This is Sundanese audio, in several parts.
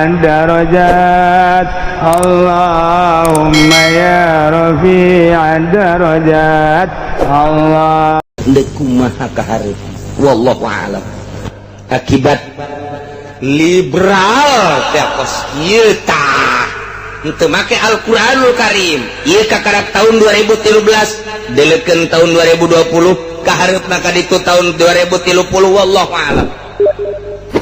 الدرجات اللهم يا رفيع الدرجات الله. Ndek kumaha kaharep, wallahu alam. Akibat liberal teh kos kieu tah, henteu make Al-Qur'anul Karim. Ieu kakarak tahun 2013, delekeun tahun 2020, kahareupna ka ditu tahun 2030, wallahu alam.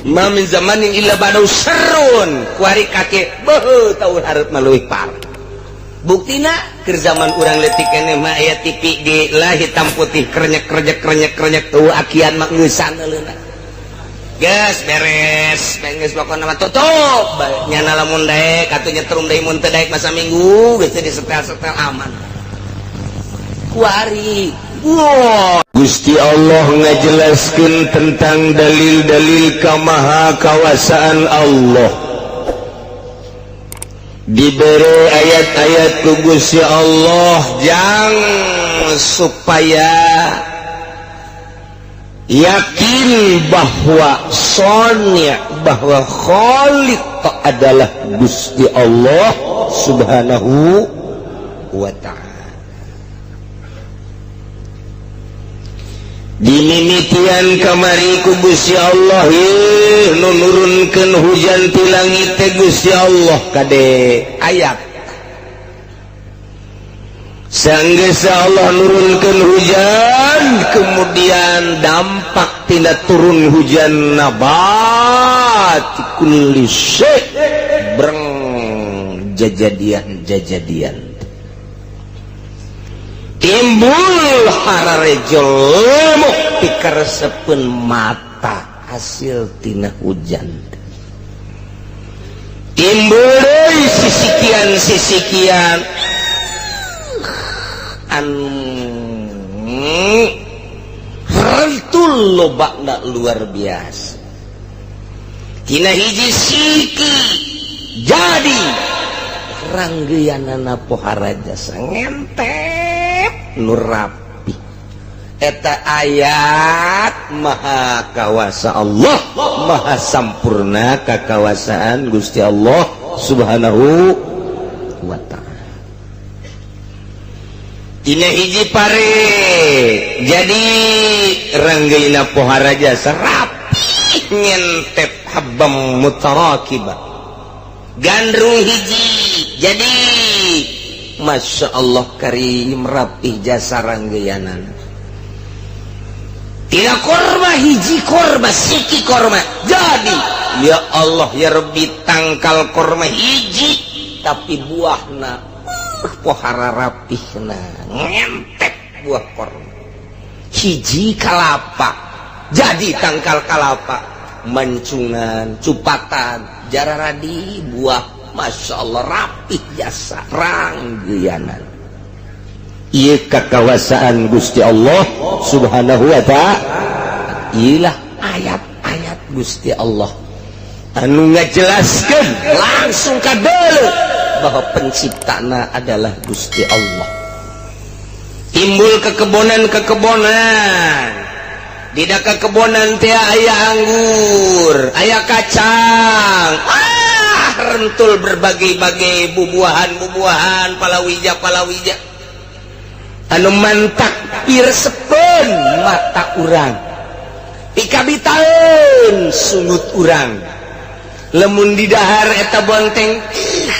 Ma min zamanin illa ba'dahu syarrun. Kuari kake beuh, tahun hareup mah leuwih parah. Buktina keur zaman urang leutik keneh mah aya TV ge lah hitam putih, krenyek krenyek krenyek krenyek, tuh akian mah ngeusan leuna. Geus beres, geus pokona mah tutup. Nyana lamun daek atuh nyetrum deui, mun teu daek masa minggu geus teu disetel-setel, aman. Kuari wow. Gusti Allah ngajelaskan tentang dalil-dalil kamaha kawasaan Allah, diberi ayat-ayat ku Gusti Allah jang supaya yakin bahwa Sonya, bahwa Khalik adalah Gusti Allah Subhanahu wa Ta'ala. Dimimitian kamari ku Gusti Allah ih, nu nurunkeun hujan ti langit teh Gusti Allah. Kade ayat sanggeus Allah nurunkeun hujan, kemudian dampak tina turun hujan nabat kulli syai', breng jajadian jajadian, timbul hararejo lemuk pikaresepeun mata. Hasil tina hujan timbul deui sisikian sisikian anu rentul lobakna luar biasa. Tina hiji siki jadi ranggeanana pohara jasa ngentep nu rapi. Eta ayat maha kawasa Allah, maha sampurna kakawasaan Gusti Allah Subhanahu wa Ta'ala. Tina hiji pare jadi ranggeuna pohara jasa rapi ngentep, habbam mutarakiba. Gandrung hiji jadi, Masya Allah karim, rapih jasa ranggeanan. Tina korma hiji, korma siki, korma jadi, ya Allah ya Rabbi, tangkal korma hiji tapi buahna pohara rapihna ngentep. Buah korma hiji, kalapa jadi tangkal kalapa mancungan cupatan jararadi buah, Masya Allah, rapih jasa ranggeanan. Ieu kakawasaan Gusti Allah Subhanahu wa Ta'ala. Iyalah ayat-ayat Gusti Allah anu ngajelaskeun langsung kadeuleu bahwa penciptana adalah Gusti Allah. Timbul kekebonan-kekebonan, tidak kekebonan teh aya anggur, aya kacang, ah rentul berbagai-bagai bubuahan-bubuahan, palawija palawija anu mantak piresepeun mata urang, pikabitaeun sungut urang. Lemun di dahar eta bonteng, ih,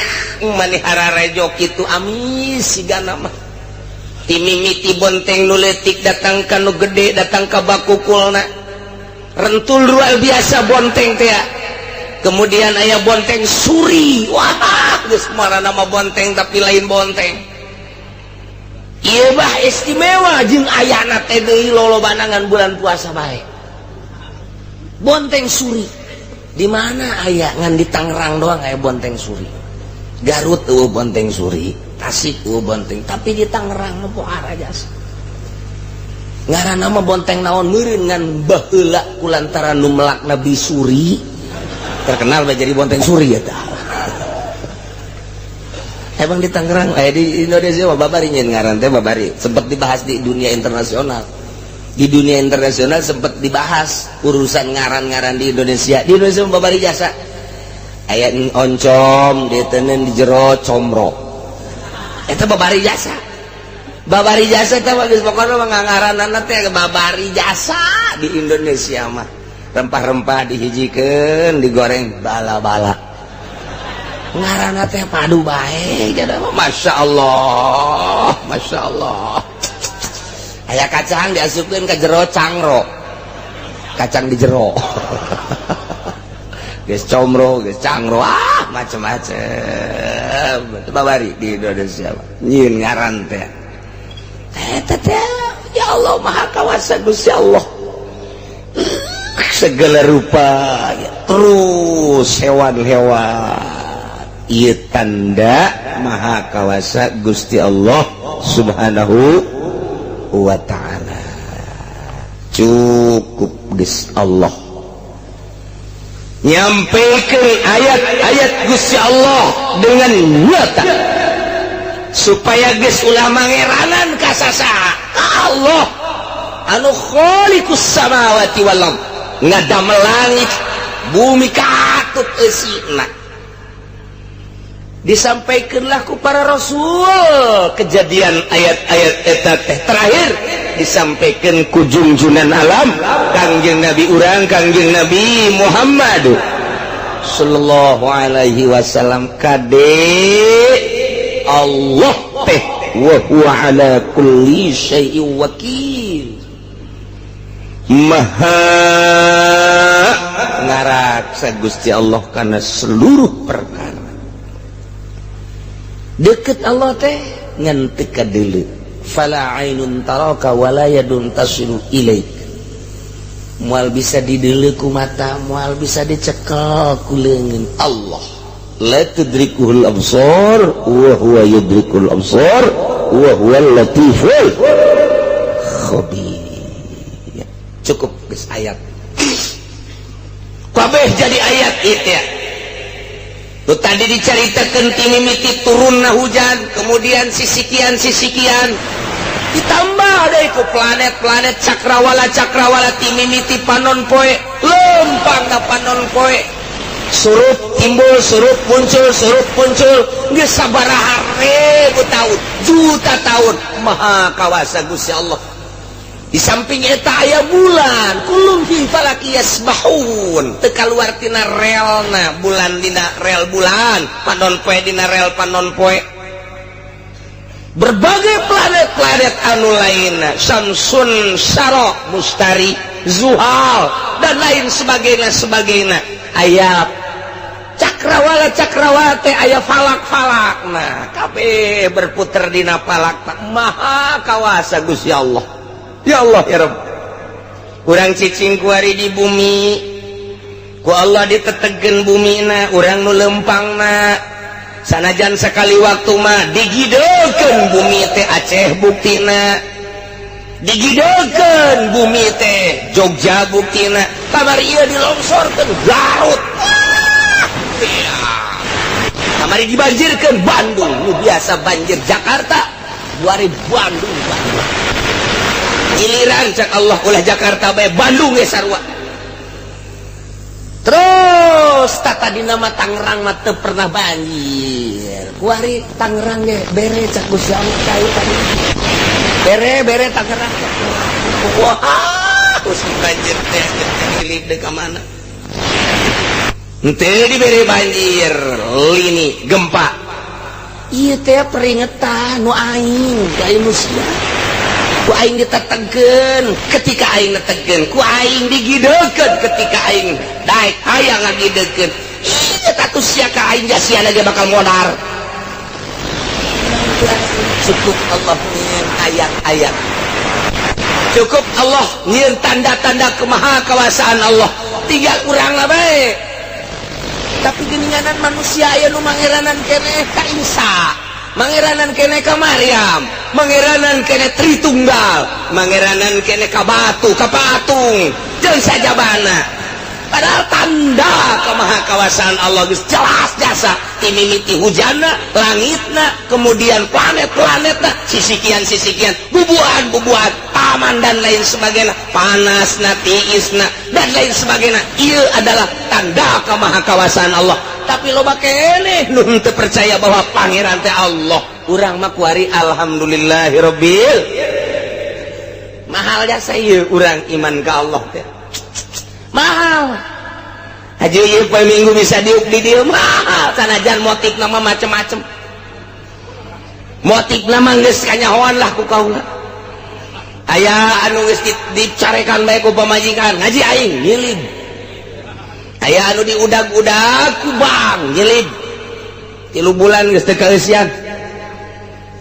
hararejo kitu, amis sigana mah. Timimiti bonteng nu leutik datang ka nu gede, datang ka bakukulna, rentul luar biasa bonteng teh. Kemudian aya bonteng suri, wah geus nama bonteng tapi lain bonteng. Ieu bah istimewa jeung ayana teh deui lolobanangan bulan puasa bae. Bonteng suri di mana aya? Ngan di Tangerang doang aya bonteng suri. Garut eueuh bonteng suri, Tasik eueuh bonteng, tapi di Tangerang mah pohara jasa. Ngaranna mah bonteng naon meureun, ngan baheula kulantaran nu melak Nabi Suri terkenal bae jadi bonteng suri eta. Emang di Tangerang, eh, di Indonesia mah babari nyeun ngaran teh babari sempat dibahas di dunia internasional. Di dunia internasional sempat dibahas urusan ngaran-ngaran di Indonesia. Di Indonesia mah babari jasa. Aya oncom diteundeun di jero comro, eta babari jasa, babari jasa. Eta mah geus pokona mah ngaranana teh babari jasa. Di Indonesia mah rempah-rempah dihijikeun, digoreng bala-bala, ngaranna teh padu bae. Jadi Masya Allah, Masya Allah. Aya kacang diasupkeun ke jero, cangro, kacang di jero. Geus comro, geus cangro, ah, macem-macem. Babari di Indonesia nyieun ngaran teh eta teh. Ya Allah, Maha Kawasa Gusti Allah, segala rupa ya. Terus hewan-hewan, ieu tanda Maha Kawasa Gusti Allah Subhanahu wa Ta'ala. Cukup geus Allah nyampaikan ayat-ayat Gusti Allah dengan nyata supaya geus ulah mangeranan ka sasaha, ka Allah anu khaliqus samawati wal ard, ngadamel langit bumi katut eusina. Disampaikanlah ku para rasul kejadian ayat-ayat eta teh, terakhir disampaikan ku junjunan alam, Kangjeng Nabi urang, Kangjeng Nabi Muhammad sallallahu alaihi wasallam. Kade Allah teh wa huwa ala kulli syai'in wakil, maha ngaraksa Gusti Allah karena seluruh perkara. Deket Allah teh ngan teu kadeuleu. Fala ainun taraka wala yadun tasilu ilaik, moal bisa dideuleu ku mata, moal bisa dicekel ku leungeun. Allah la tudrikuhul absar wa huwa yudrikul absar wa huwal latiful khabir. Cukup geus, ayat kabeh jadi ayat itu ya. Tuh, tadi diceritakan timimiti turunna hujan, kemudian sisikian sisikian, ditambah deh ke planet-planet, cakrawala cakrawala, timimiti panon poe lempang ka panon poe, surup timbul, surup muncul, surup muncul, geus sabaraha ribu tahun, juta tahun. Maha kawasa Gusti Allah. Di samping eta aya bulan, kullun fi falaki yasbahun, teu kaluar tina relna. Bulan dina rel bulan, panon poe dina rel panon poe, berbagai planet-planet anu lainna, Samsun, Syaro, Mustari, Zuhal, dan lain sebagainya sebagainya. Aya cakrawala cakrawala teh, aya falak-falak. Nah, kabeh berputar dina falak. Maha kawasa Gusti Allah. Ya Allah, ya Rabb. Urang cicing kuari di bumi, ku Allah ditetegen bumina, urang nu lempangna. Sanajan sekali waktu mah digidekeun bumi teh, Aceh buktina, digidekeun bumi teh Jogja buktina, kamari ieu dilongsorkeun Garut. Wah, iya. Kamari dibanjirkeun Bandung, nu biasa banjir Jakarta, buari Bandung. Bandung giliran cak Allah ulah Jakarta bae, Bandung ge sarua. Terus tata di nama Tangerang mah teu pernah banjir, kuari Tangerang ge bere cak Gusti Allah kai tadi, bere bere Tangerang. Wah, terus banjir teh dilip deui ka mana? Henteu dibere banjir, lini gempa. Ieu teh peringatan nu aing ka manusia. Ku aing ditetegeun ketika aing netegeun, ku aing digidekeun ketika aing daek hayang ngagidekeun. Ieu tatu sia ka aing jasiana ge bakal modar. Cukup Allah nyieun ayat-ayat, cukup Allah nyieun tanda-tanda kemahakawasaan Allah, tinggal urang lah bae. Tapi geninganan manusia aya nu mangeranan keneh ka Isa, mangeranan keneh ka Maryam, mangeranan keneh Tritunggal, mangeranan keneh ka batu, ka patung jeung sajabana. Padahal tanda kemahakawasaan Allah geus jelas jasa, timimiti hujanna, langitna, kemudian planet-planetna, sisikian sisikian, bubuhan-bubuhan, taman dan lain sebagainya, panasna, tiisna, dan lain sebagainya. Ieu adalah tanda kemahakawasaan Allah. Tapi loba keneh nu teu percaya bahwa pangeran teh Allah. Urang mah kuari alhamdulillahirabbil, mahal jasa ieu urang iman ka Allah teh mahal. Haji ieu poe Minggu bisa diuk di dieu mahal, sanajan motif nama macem-macem, motif nama geus kanyahoan lah ku kaula. Aya anu geus dicarekan bae ku pamajikan, ngaji aing nyilib. Aya anu diudag-udag ku bank, nyilib 3 bulan geus teu kaeusian.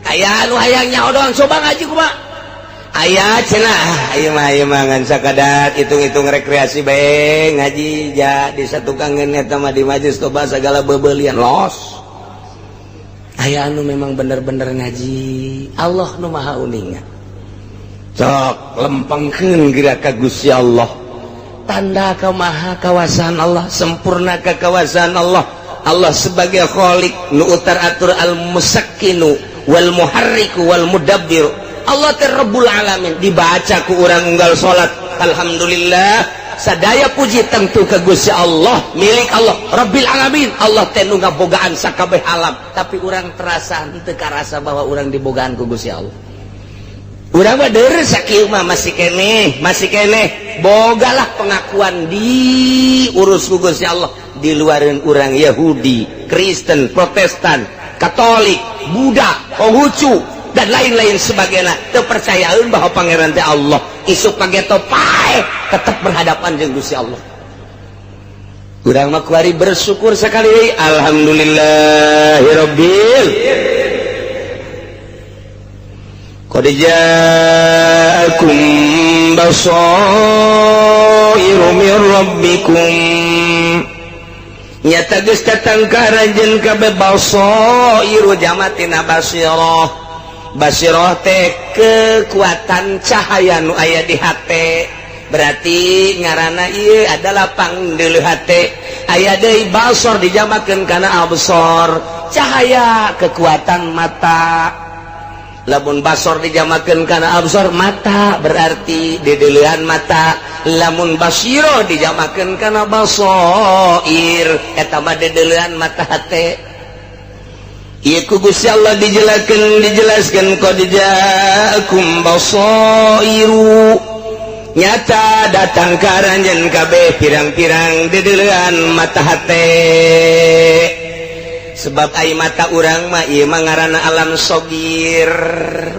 Aya anu hayang nyaho doang, coba ngaji kumaha. Aya cenah, ayo mah, ayo mah ngan sakadar hitung-hitung rekreasi bae ngaji ja di satu kangen eta mah di majelis toba segala bebelian los. Aya anu memang bener-bener ngaji, Allah nu maha uninga. Sok lempengkeun geura ka Gusti Allah, tanda kamaha kawasan Allah, sempurna kekawasan Allah. Allah sebagai khalik nu utar atur, al musakkinu wal muharriku wal mudabbir. Allah teh Rabbul Alamin, dibaca ku urang unggal salat. Alhamdulillah, sadaya puji tentu ke Gusti Allah, milik Allah Rabbil Alamin. Allah teh nu ngabogaan sakabeh alam, tapi urang terasa henteu karasa bahwa urang dibogaan ku Gusti Allah. Urang mah deres sakieu mah masih keneh, masih keneh bogalah pengakuan diurus ku Gusti Allah. Di luareun urang Yahudi, Kristen, Protestan, Katolik, Buddha, Konghucu, dan lain-lain sebagainya terpercayaan bahwa pangeran teh Allah. Isuk pageto paeh tetap berhadapan jeung Gusti Allah. Urang mah kuari bersyukur sekali, alhamdulillahirabbil. Qad ja'akum basairu min rabbikum, nyata geus datang ka aranjeun kabeh. Basairu jamatina basirah. Basirah teh kekuatan cahaya nu aya di hate, berarti ngaranna ieu adalah pangdeuleu hate. Aya deui basor dijamakeun kana absor, cahaya kekuatan mata. Lamun basor dijamakeun kana absor mata, berarti deudeulean mata. Lamun basiro dijamakeun kana basoir, eta mah deudeulean mata hate. Ieu ku Gusti Allah dijelaskeun, dijelaskeun qad ja'akum basairu, nyata datang ka aranjeun kabeh pirang-pirang deudeulean mata hate. Sebab ai mata urang mah ieu mah ngaranna alam sogir.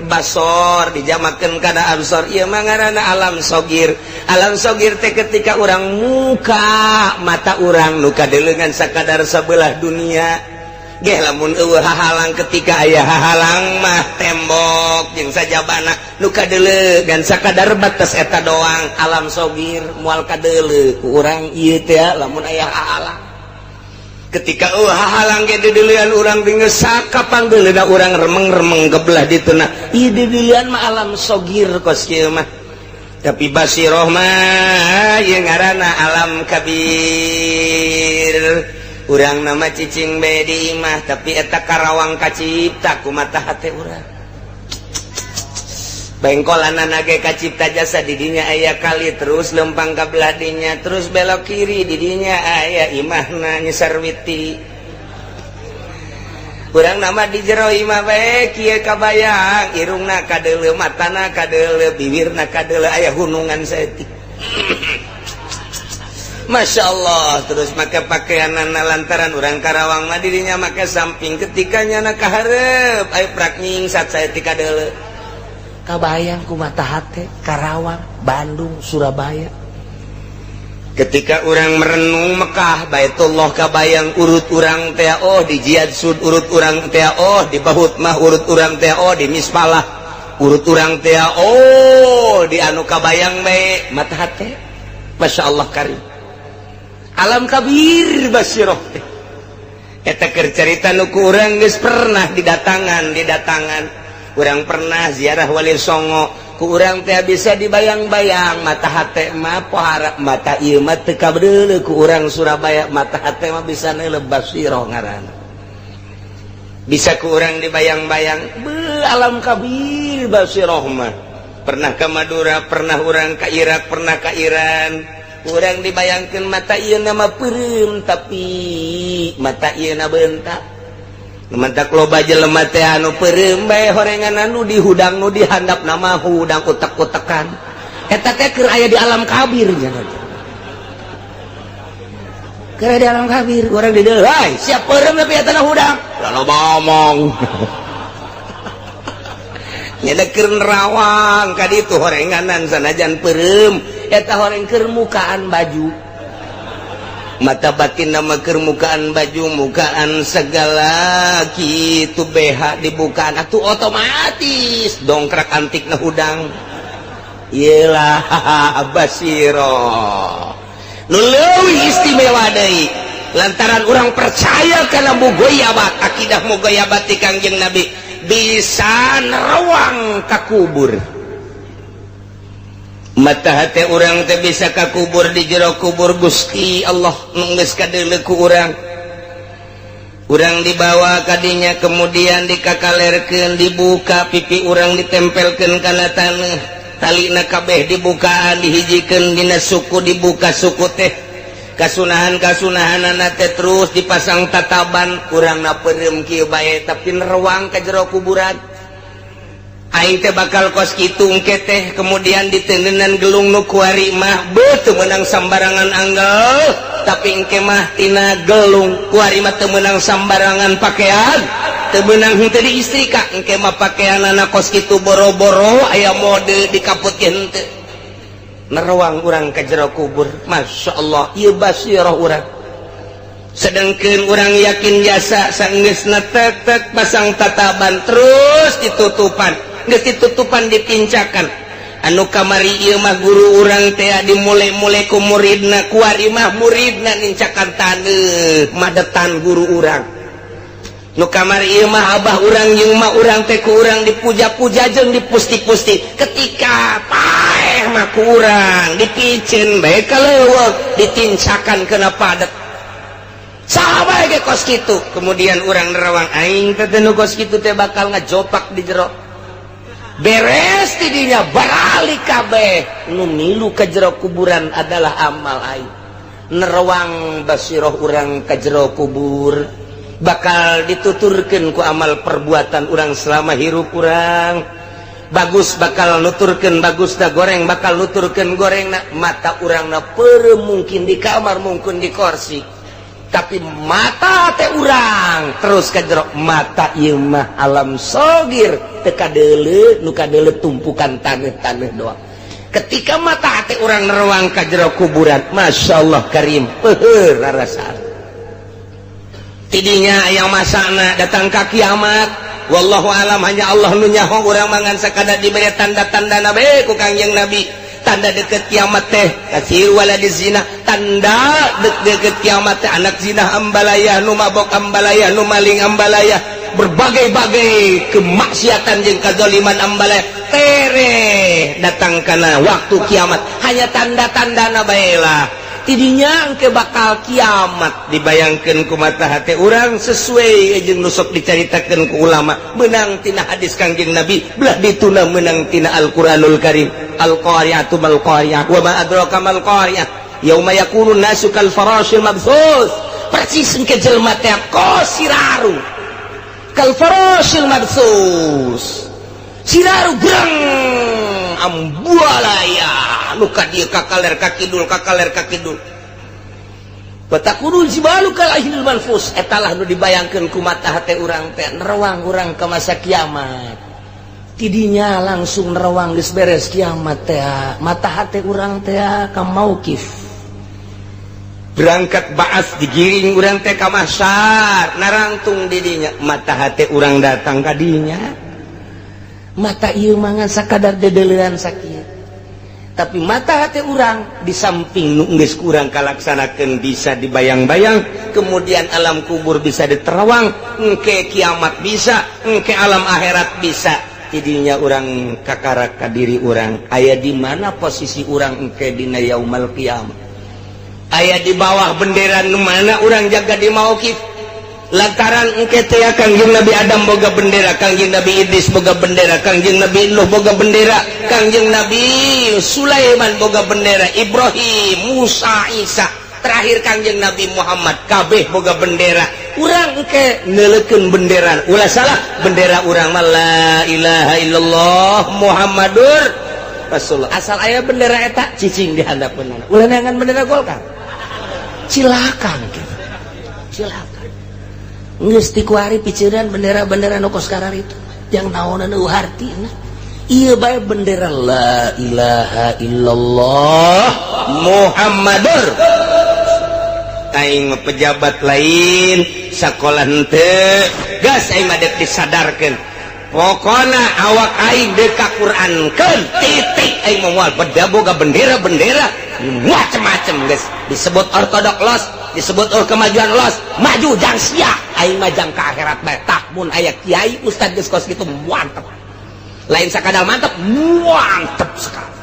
Basor dijamakeun kana absor, ieu mah ngaranna alam sogir. Alam sogir teh ketika urang muka mata urang nu kadeuleuan sakadar sabelah dunia geh, lamun eueuh hahalang. Ketika aya hahalang mah tembok jeung sajabana, nu kadeuleu sakadar batas eta doang, alam sogir, moal kadeuleu ku urang ieu teh lamun aya hahalang. Ketika eueuh hahalang ge deudeulean urang geus sakapangdeuleuna urang remeng-remeng ke belah dituna, ieu deudeulean mah alam sogir kos kieu mah. Tapi basiroh mah ieu ngaranna alam kabir. Urang nama cicing bae di imah, tapi eta Karawang kacipta ku mata hate urang. Bengkolanana ge kacipta jasa. Didinya aya kali, terus lempang ka belah dinya, terus belok kiri, didinya aya imahna Nyi Sarwiti. Urang nama di jero imah bae kieu kabayang irungna kadeuleu, matana kadeuleu, bibirna kadeuleu, aya gunungan saeutik. Masya Allah. Terus make pakaian lantaran urang Karawang mah dirinya make samping, ketika nyana kaharep ayo prak nyingsat saeutik kadeuleu, kabayang ku mata hate Karawang, Bandung, Surabaya. Ketika urang merenung Mekah, Baitullah kabayang urut urang teh, oh di Jihad Sud urut urang teh, oh di Bahut mah urut urang teh, oh di Mispalah urut urang teh, oh di anu kabayang bae mata hate. Masya Allah karim, alam kabir basiroh teh. Eta keur carita nu ku urang geus pernah didatangan, didatangan. Urang pernah ziarah Wali Songo, ku urang teh bisa dibayang-bayang mata hate mah. Pohara mata ieu mah teu kabedeuleu ku urang Surabaya, mata hate mah bisa neuleuh, basiroh ngaranna. Bisa ku urang dibayang-bayang be alam kabir basiroh mah. Pernah ke Madura, pernah urang ke Irak, pernah ke Iran. Kurang dibayangkan mata ieu nama peureum, tapi mata ieu na bentak. Matak loba jelema teh anu peureum bae horengan anu dihudang, nu dihandap nama hudang utek-utekan. Eta teh keur aya di alam kabir jangan. Keur di alam kabir, urang di dieu, "Hai, siap peureum tapi eta hudang." Lalu ngomong. Nyada keur nerawang ka ditu horenganan sanajan peureum, eta horeng keur mukaan baju. Mata batin nama keur mukaan baju, mukaan segala kitu BH dibukaan atuh otomatis dongkrak antik na hudang. Yelah, basiro. Nu leuwih istimewa deui lantaran orang percaya kana mugoyabat, akidah mugoyabat ti Kangjeng Nabi, bisa nerawang ka kubur. Mata hati orang teh bisa ka kubur, di jero kubur Gusti Allah nu geus kadeuleu ku urang. Urang dibawa kadinya, kemudian dikakalerkeun, dibuka pipi urang, ditempelkeun kana taneuh, talina kabeh dibukaan, dihijikeun dina suku, dibuka suku teh, kasunahan kasunahanana teh, terus dipasang tataban. Urang na peureum kieu bae tapi nerawang ka jero kuburan. Aing teh bakal kos kitu engke teh. Kemudian ditendenan gelung nu kuari mah beuh teu meunang sambarangan anggel, tapi engke mah tina gelung kuari mah teu meunang sambarangan pakaian, teu meunang henteu diistrika. Engke mah pakaianana kos kitu, boro-boro aya mode dikaputkeun henteu. Nerawang urang ka jero kubur, Masya Allah, ieu basirah urang. Sedangkan orang yakin jasa sanggeusna tek tek pasang tataban, terus ditutupan, geus ditutupan dipincakan. Anu kamari ieu mah guru urang teh dimulai-mulai ku muridna, kuari mah muridna nincakan taneuh madetan guru urang. Nu kamari ieu mah abah urang jeung mah urang teh ku urang dipuja-puja jeung dipusti-pusti, ketika paeh mah ku urang dipiceun bae ka leuweung, ditincakan kena padet. Saha ge kos kitu. Kemudian urang nerawang, aing teh nu kos kitu teh bakal ngajopak di jero. Beres tidinya baralik kabeh, nu milu ka jero kuburan adalah amal aing. Nerawang basiroh urang ka jero kubur, bakal dituturkeun ku amal perbuatan urang selama hirup urang. Bagus bakal nuturkeun bagus da, goreng bakal nuturkeun goreng na. Mata urang na peureum, mungkin di kamar, mungkin di kursi, tapi mata teh urang terus ka jero. Mata ieu mah alam sogir, teu kadeuleu, nu kadeuleu tumpukan taneuh-taneuh doang. Ketika mata hati urang nerawang ka jero kuburan, Masya Allah karim, peuheur rarasaan. Tidinya yang masana datang ka kiamat, wallahu alam, hanya Allah nu nyaho. Urang mangan sakadar diberi tanda-tanda nabi ku Kangjeng Nabi. Tanda deket kiamat teh kasir wala di zina, tanda deket kiamat teh anak zina ambalaya, nu mabok ambalaya, nu maling ambalaya, berbagai-bagai kemaksiatan jeung kazaliman ambalaya tere datang kana waktu kiamat. Hanya tanda-tanda na bae lah. Tidinya engke bakal kiamat dibayangkan ku mata hati urang sesuai jeung nu sok dicaritakeun ku ulama, menang tina hadis Kangjeng Nabi, belah dituna menang tina Al-Qur'anul Karim. Al-qari'atu mal qari'ah, wa ma adraka mal qari'ah, yauma yakunun nasu kal farashil mabthus. Persis engke jelema teh kos siraru, kal farashil mabthus, siraru brang ambualaya nu ka dieu ka kaler ka kidul, ka kaler ka kidul. Watakunul jibalu kal ihnil manfus. Etalah nu dibayangkeun ku mata hate urang teh. Nerawang urang ke masa kiamat, tidinya langsung nerawang, geus beres kiamat teh, mata hate urang teh ka mauqif, berangkat baas, digiring urang teh ka mahsyar, narangtung didinya mata hate urang datang ka dinya. Mata ieu mangan sakadar dedelean sakieu, tapi mata hati urang di samping nu geus kurang kalaksanakeun bisa dibayang-bayang. Kemudian alam kubur bisa diterawang, engke kiamat bisa, engke alam akhirat bisa. Tidinya urang kakara ka diri urang aya di mana posisi urang engke dina yaumal kiamat, aya di bawah bendera nu mana urang jaga di mauqif. Lantaran engke teh Kangjeng Nabi Adam boga bendera, Kangjeng Nabi Idris boga bendera, Kangjeng Nabi Nuh boga bendera, Kangjeng Nabi Sulaiman boga bendera, Ibrahim, Musa, Isa, terakhir Kangjeng Nabi Muhammad, kabeh boga bendera. Urang engke neuleukeun bendera, ulah salah, bendera urang mah la ilaha illallah Muhammadur Rasulullah. Asal aya bendera eta, cicing di handapeun. Ulah neangan bendera Golkar, silakan gitu. Silakan. Geus ti kuari piceran bendera-bendera nu kos itu yang naonan eueuh hartina. Ieu bae bendera la ilaha illallah Muhammadur. Aing mah pejabat lain, sakola henteu, gas aing mah dek disadarkeun. Pokona awak aing dek ka Qurankeun, titik. Aing mah moal beda boga bendera-bendera macem-macem. Geus disebut ortodok los, disebut, oh, kemajuan los, maju jang sia, aing mah jang ka akhirat bae. Tah, mun aya kiai, ustad geus kos kitu, mantep. Lain sakadar mantep, mantep sekali,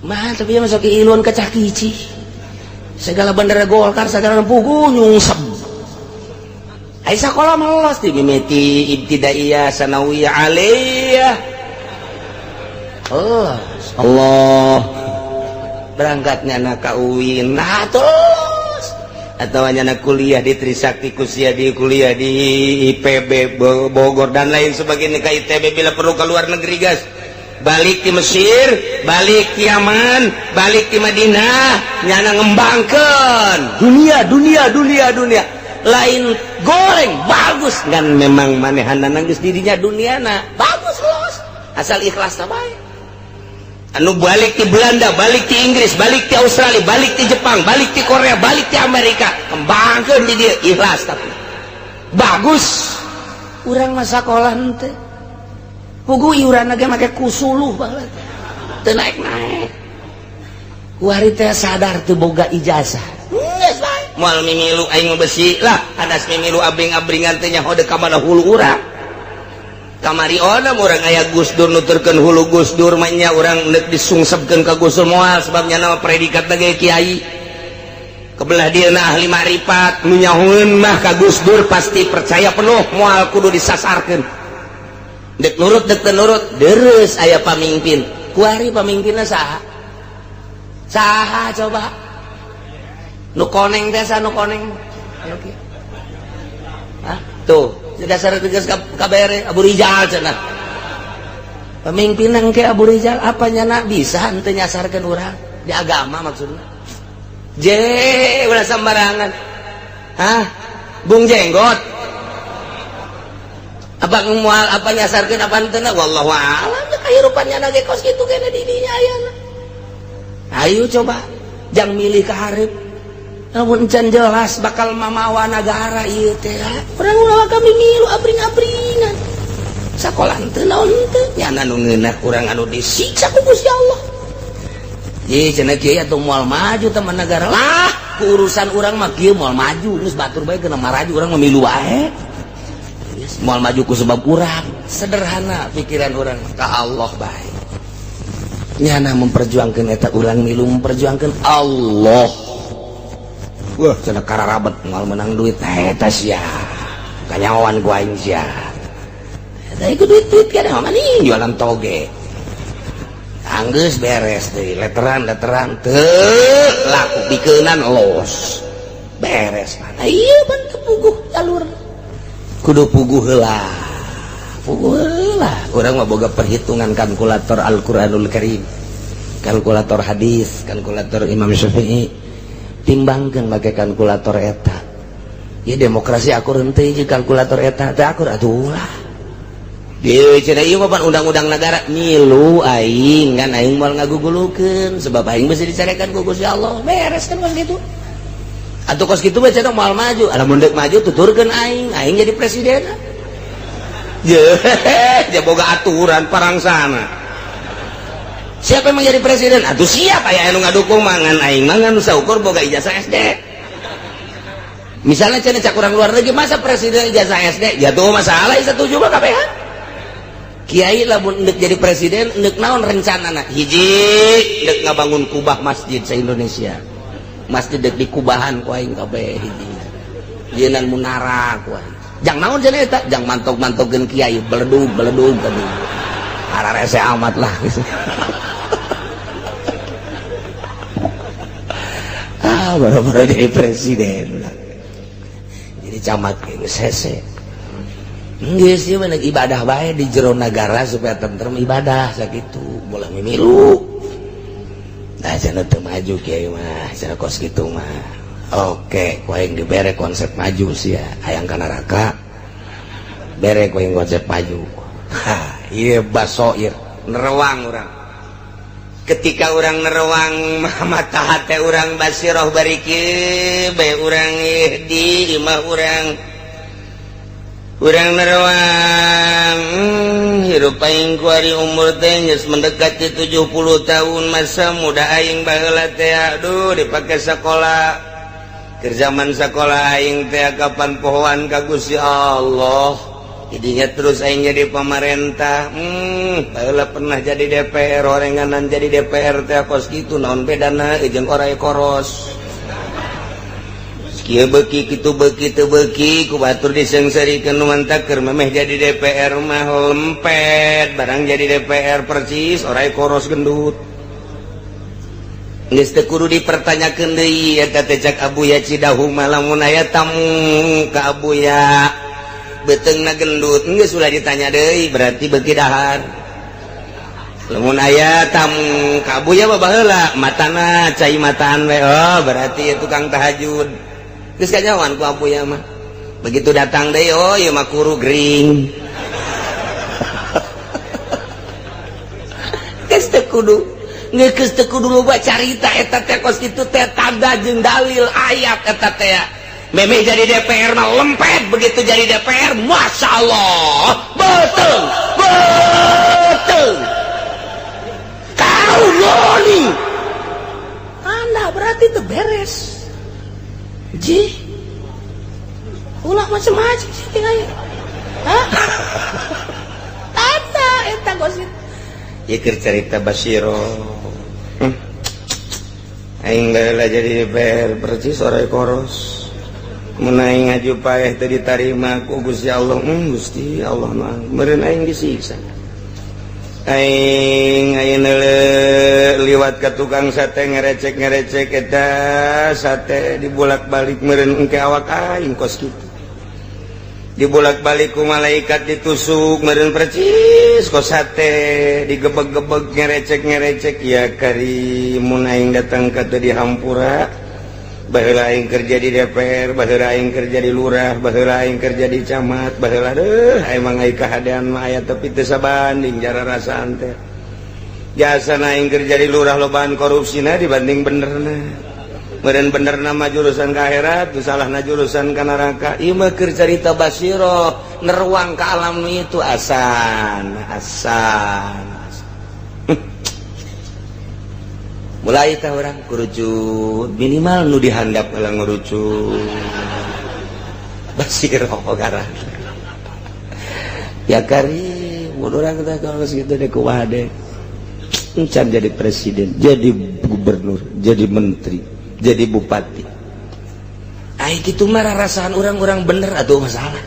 mantep ya. Masuk iluan kecah kici segala bendera Golkar, segala pugu nyungsep. Ai sakola mah los di mimiti ibtidaiyah, sanawiyah, aliyah. Allah Allah, berangkatnya na ka UIN, nah terus atau hanya kuliah di Trisakti, kuliah di kuliah di IPB Bogor dan lain sebagainya, ke ITB, bila perlu ke luar negeri. Gas balik di Mesir, balik di Yaman, balik di Madinah, nyana ngembangkan dunia, dunia, dunia, dunia lain goreng bagus kan. Memang manehana geus dirinya dunia na bagus, los, asal ikhlas bae. Anu balik di Belanda, balik di Inggris, balik di Australia, balik di Jepang, balik di Korea, balik di Amerika, kembangkan di dia ikhlas tapi bagus. Urang masa sekolah henteu pugu, iuran lagi make kusuluh banget, teu naik-naik. Kuari teh sadar teu boga ijazah. Geus bae moal mimilu aing mah, besi lah hadas mimilu abring-abringan teh nyaho deuk ka mana hulu urang. Kamari ona urang aya Gus Dur, nuturkeun hulu Gus Dur mah nya. Urang neuk disungsepkeun ka Gus Dur moal, sebabnya nama predikat ge kiai kebelah dia na ahli makrifat. Nu nyahoeun mah ka Gus Dur pasti percaya penuh, moal kudu disasarkeun, dek nurut dek teu nurut. Deres aya pamimpin kuari, pamimpinna saha? Saha coba nu koneng teh? Saha nu koneng? Anu kieu. Hah? Tuh dasar tegas kabere Abu Rijal cenah pemimpin ke Abu Rijal. Apa nyana bisa henteu nyasarkeun urang di agama? Maksudnya je ulah sembarangan. Hah, Bung Jenggot, apa mual, apa nyasarkeun, apa henteu, wallahu a'lam. Kahirupan nyana ge kos kitu kene di dinya ayeuna. Ayo coba jang milih ka hareup namun can jelas bakal mamawa nagara ieu teh. Urang ulah kami milu abring-abringan, sakola henteu, naon henteu, nyana nu ngeunah urang anu disiksa ku Gusti Allah. Ye cenah kieu atuh moal maju teman negara lah. Ku urusan urang mah kieu moal maju, geus batur bae kena maraju, urang mah milu wae. Geus moal maju ku sebab urang. Sederhana pikiran urang, ka Allah bae. Nyana memperjuangkan eta, urang milu memperjuangkan Allah. Wah, cenah kararabet moal menang duit eta sia. Kanyawan ku aing sia. Eta ikut duit-duit kan mah jualan toge. Anggeus beres deui, letteran letteran teu laku, pikeunan los. Beres mana? Iya, ban puguh jalur. Kudu puguh heula. Puguh heula. Urang mah boga perhitungan kalkulator Al-Qur'anul Karim. Kalkulator hadis, kalkulator Imam Syafi'i. Timbangkeun make kalkulator eta. Ya demokrasi akur henteu jeung kalkulator eta? Teu akur atuh ulah. Di cenah ieu mah pan undang-undang negara, milu aing kan aing moal ngagugulukeun sebab aing besi dicarekan ku Gusti Allah. Beres kan kos kitu? Atuh kos kitu mah cenah moal maju. Lamun deuk maju tuturkeun aing, aing jadi presiden. Ye, dia boga aturan parang sana. Siapa yang menjadi presiden? Atuh siap aya anu ngadukung mangan aing mangan saukur boga ijazah SD. Misalnya cenah cak urang luar negeri, masa presiden ijazah SD? Ya tuh masalah setuju mah KPH. Kiai lamun endek jadi presiden endek naon rencanana? Hiji, endek ngabangun kubah masjid se Indonesia. Masjid dek di kubahan ku aing kabeh hiji. Jieunaan munara ku aing. Jang naon cenah eta? Jang mantok-mantokkeun kiai beledug beledug tadi. Ararese amat lah. Ah, baru-baru jadi presiden. Jadi camat geus hese. Geus ieu mah ibadah bae di jero nagara supaya tentrem ibadah sakitu, bolah mimilu. Nah, cenah teu maju kiai mah, cenah kos kitu mah. Oke, ku aing dibere konsep maju sia, hayang ka neraka. Bere ku aing konsep maju. Ha, ieu basoir, nerewang urang. Ketika urang nerewang mata hate urang basiroh bari kieu bae urang di imah urang. Urang nerewang hirup aing ku ari umur teh geus mendekati 70 tahun masa muda aing baheula teh aduh dipake sakola. Keur zaman sakola aing teh kapan pohoan ka Gusti Allah. Jadinya terus aing jadi pamarentah. Baheula pernah jadi DPR, orenganan jadi DPR teh kos kitu naon bedana jeung oray koros. Kieu beuki kitu beuki teu beuki ku batur diseungseurikeun nu mantak keur memeh jadi DPR mah lempet barang jadi DPR persis oray koros gendut. Geus teu kudu dipertanyakeun deui eta teh cak Abuya Cidahu mah lamun aya tamu ka Abuya beuteungna gendut geus ulah ditanya deui berarti beuki dahar. Lamun aya tamu ka Abuya mah baheula matana cai mataan we oh berarti tukang tahajud. Geus kanyawan ku Abuya mah. Begitu datang deui oh ieu mah kuru gering. Geus teu kudu geus teu kudu loba carita eta teh kos kitu teh tanda jeung dalil ayat eta teh. Memeh jadi DPR mah lempet begitu jadi DPR Masya Allah betul betul kau loli anda berarti itu beres ji ulah macam-macam sih tinggal hah tanda eta gosip ieu keur carita Basiro aing baheula jadi DPR percis oray koros mun aing ngaju paeh teu ditarima ku Gusti Allah Gusti Allah mah meureun aing disiksa aing ayeuna liwat ka tukang sate ngerecek-ngerecek eta sate dibolak-balik meureun engke awak aing kos kitu dibolak-balik ku malaikat ditusuk meureun percis kos sate digebeg-gebeg ngerecek-ngerecek ya kari mun aing datang ka teu dihampura baheula aing kerja di DPR, baheula aing kerja di lurah, baheula aing kerja di camat, baheula deuh emang aing kahadean mah aya tapi teu sabanding jara rasaan teh. Jasana aing kerja di lurah lobaan korupsina dibanding benerna. Meureun benerna mah jurusan ka akhirat, teu salahna jurusan ka neraka. Ieu mah keur carita basiroh, neruang ka alam itu asan, asan. Mulai tah orang kerucut minimal nu dihandap kalau ngerucut basiroh garang ya kari mun urang kita kalau segitu deh kumaha deh encan jadi presiden, jadi gubernur, jadi menteri, jadi bupati. Ai kitu mah rasaan orang-orang bener atau masalah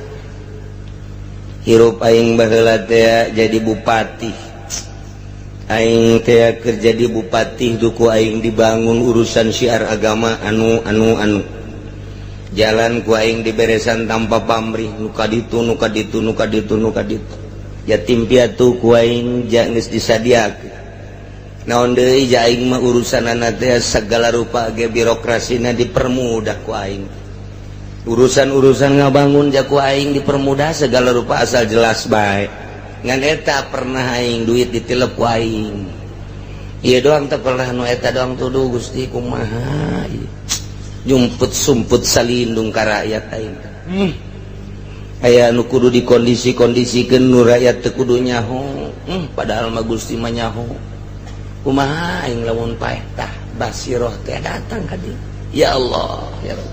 hirup aing baheula teh jadi bupati. Aing teh kerja di bupati duku aing dibangun urusan syiar agama anu anu anu jalan ku aing diberesan tanpa pamrih nu ka ditu nu ka ditu nu ka ditu nu ka ditu yatim piatu ku aing ja geus disadiakeun naon deui ja aing mah urusanana teh segala rupa ge birokrasina dipermudah ku aing urusan-urusan ngabangun ja ku aing dipermudah segala rupa asal jelas bae ngan eta pernah aing duit ditilep ku aing ieu doang teh pernah nu eta doang tuduh Gusti kumaha jumput sumput salindung ka rakyat aing aya nu kudu dikondisi-kondisikeun nu rakyat teu kudu nyaho padahal mah Gusti mah nyaho kumaha aing lamun paeh tah basiroh teh datang ka dieu ya Allah ya Rabb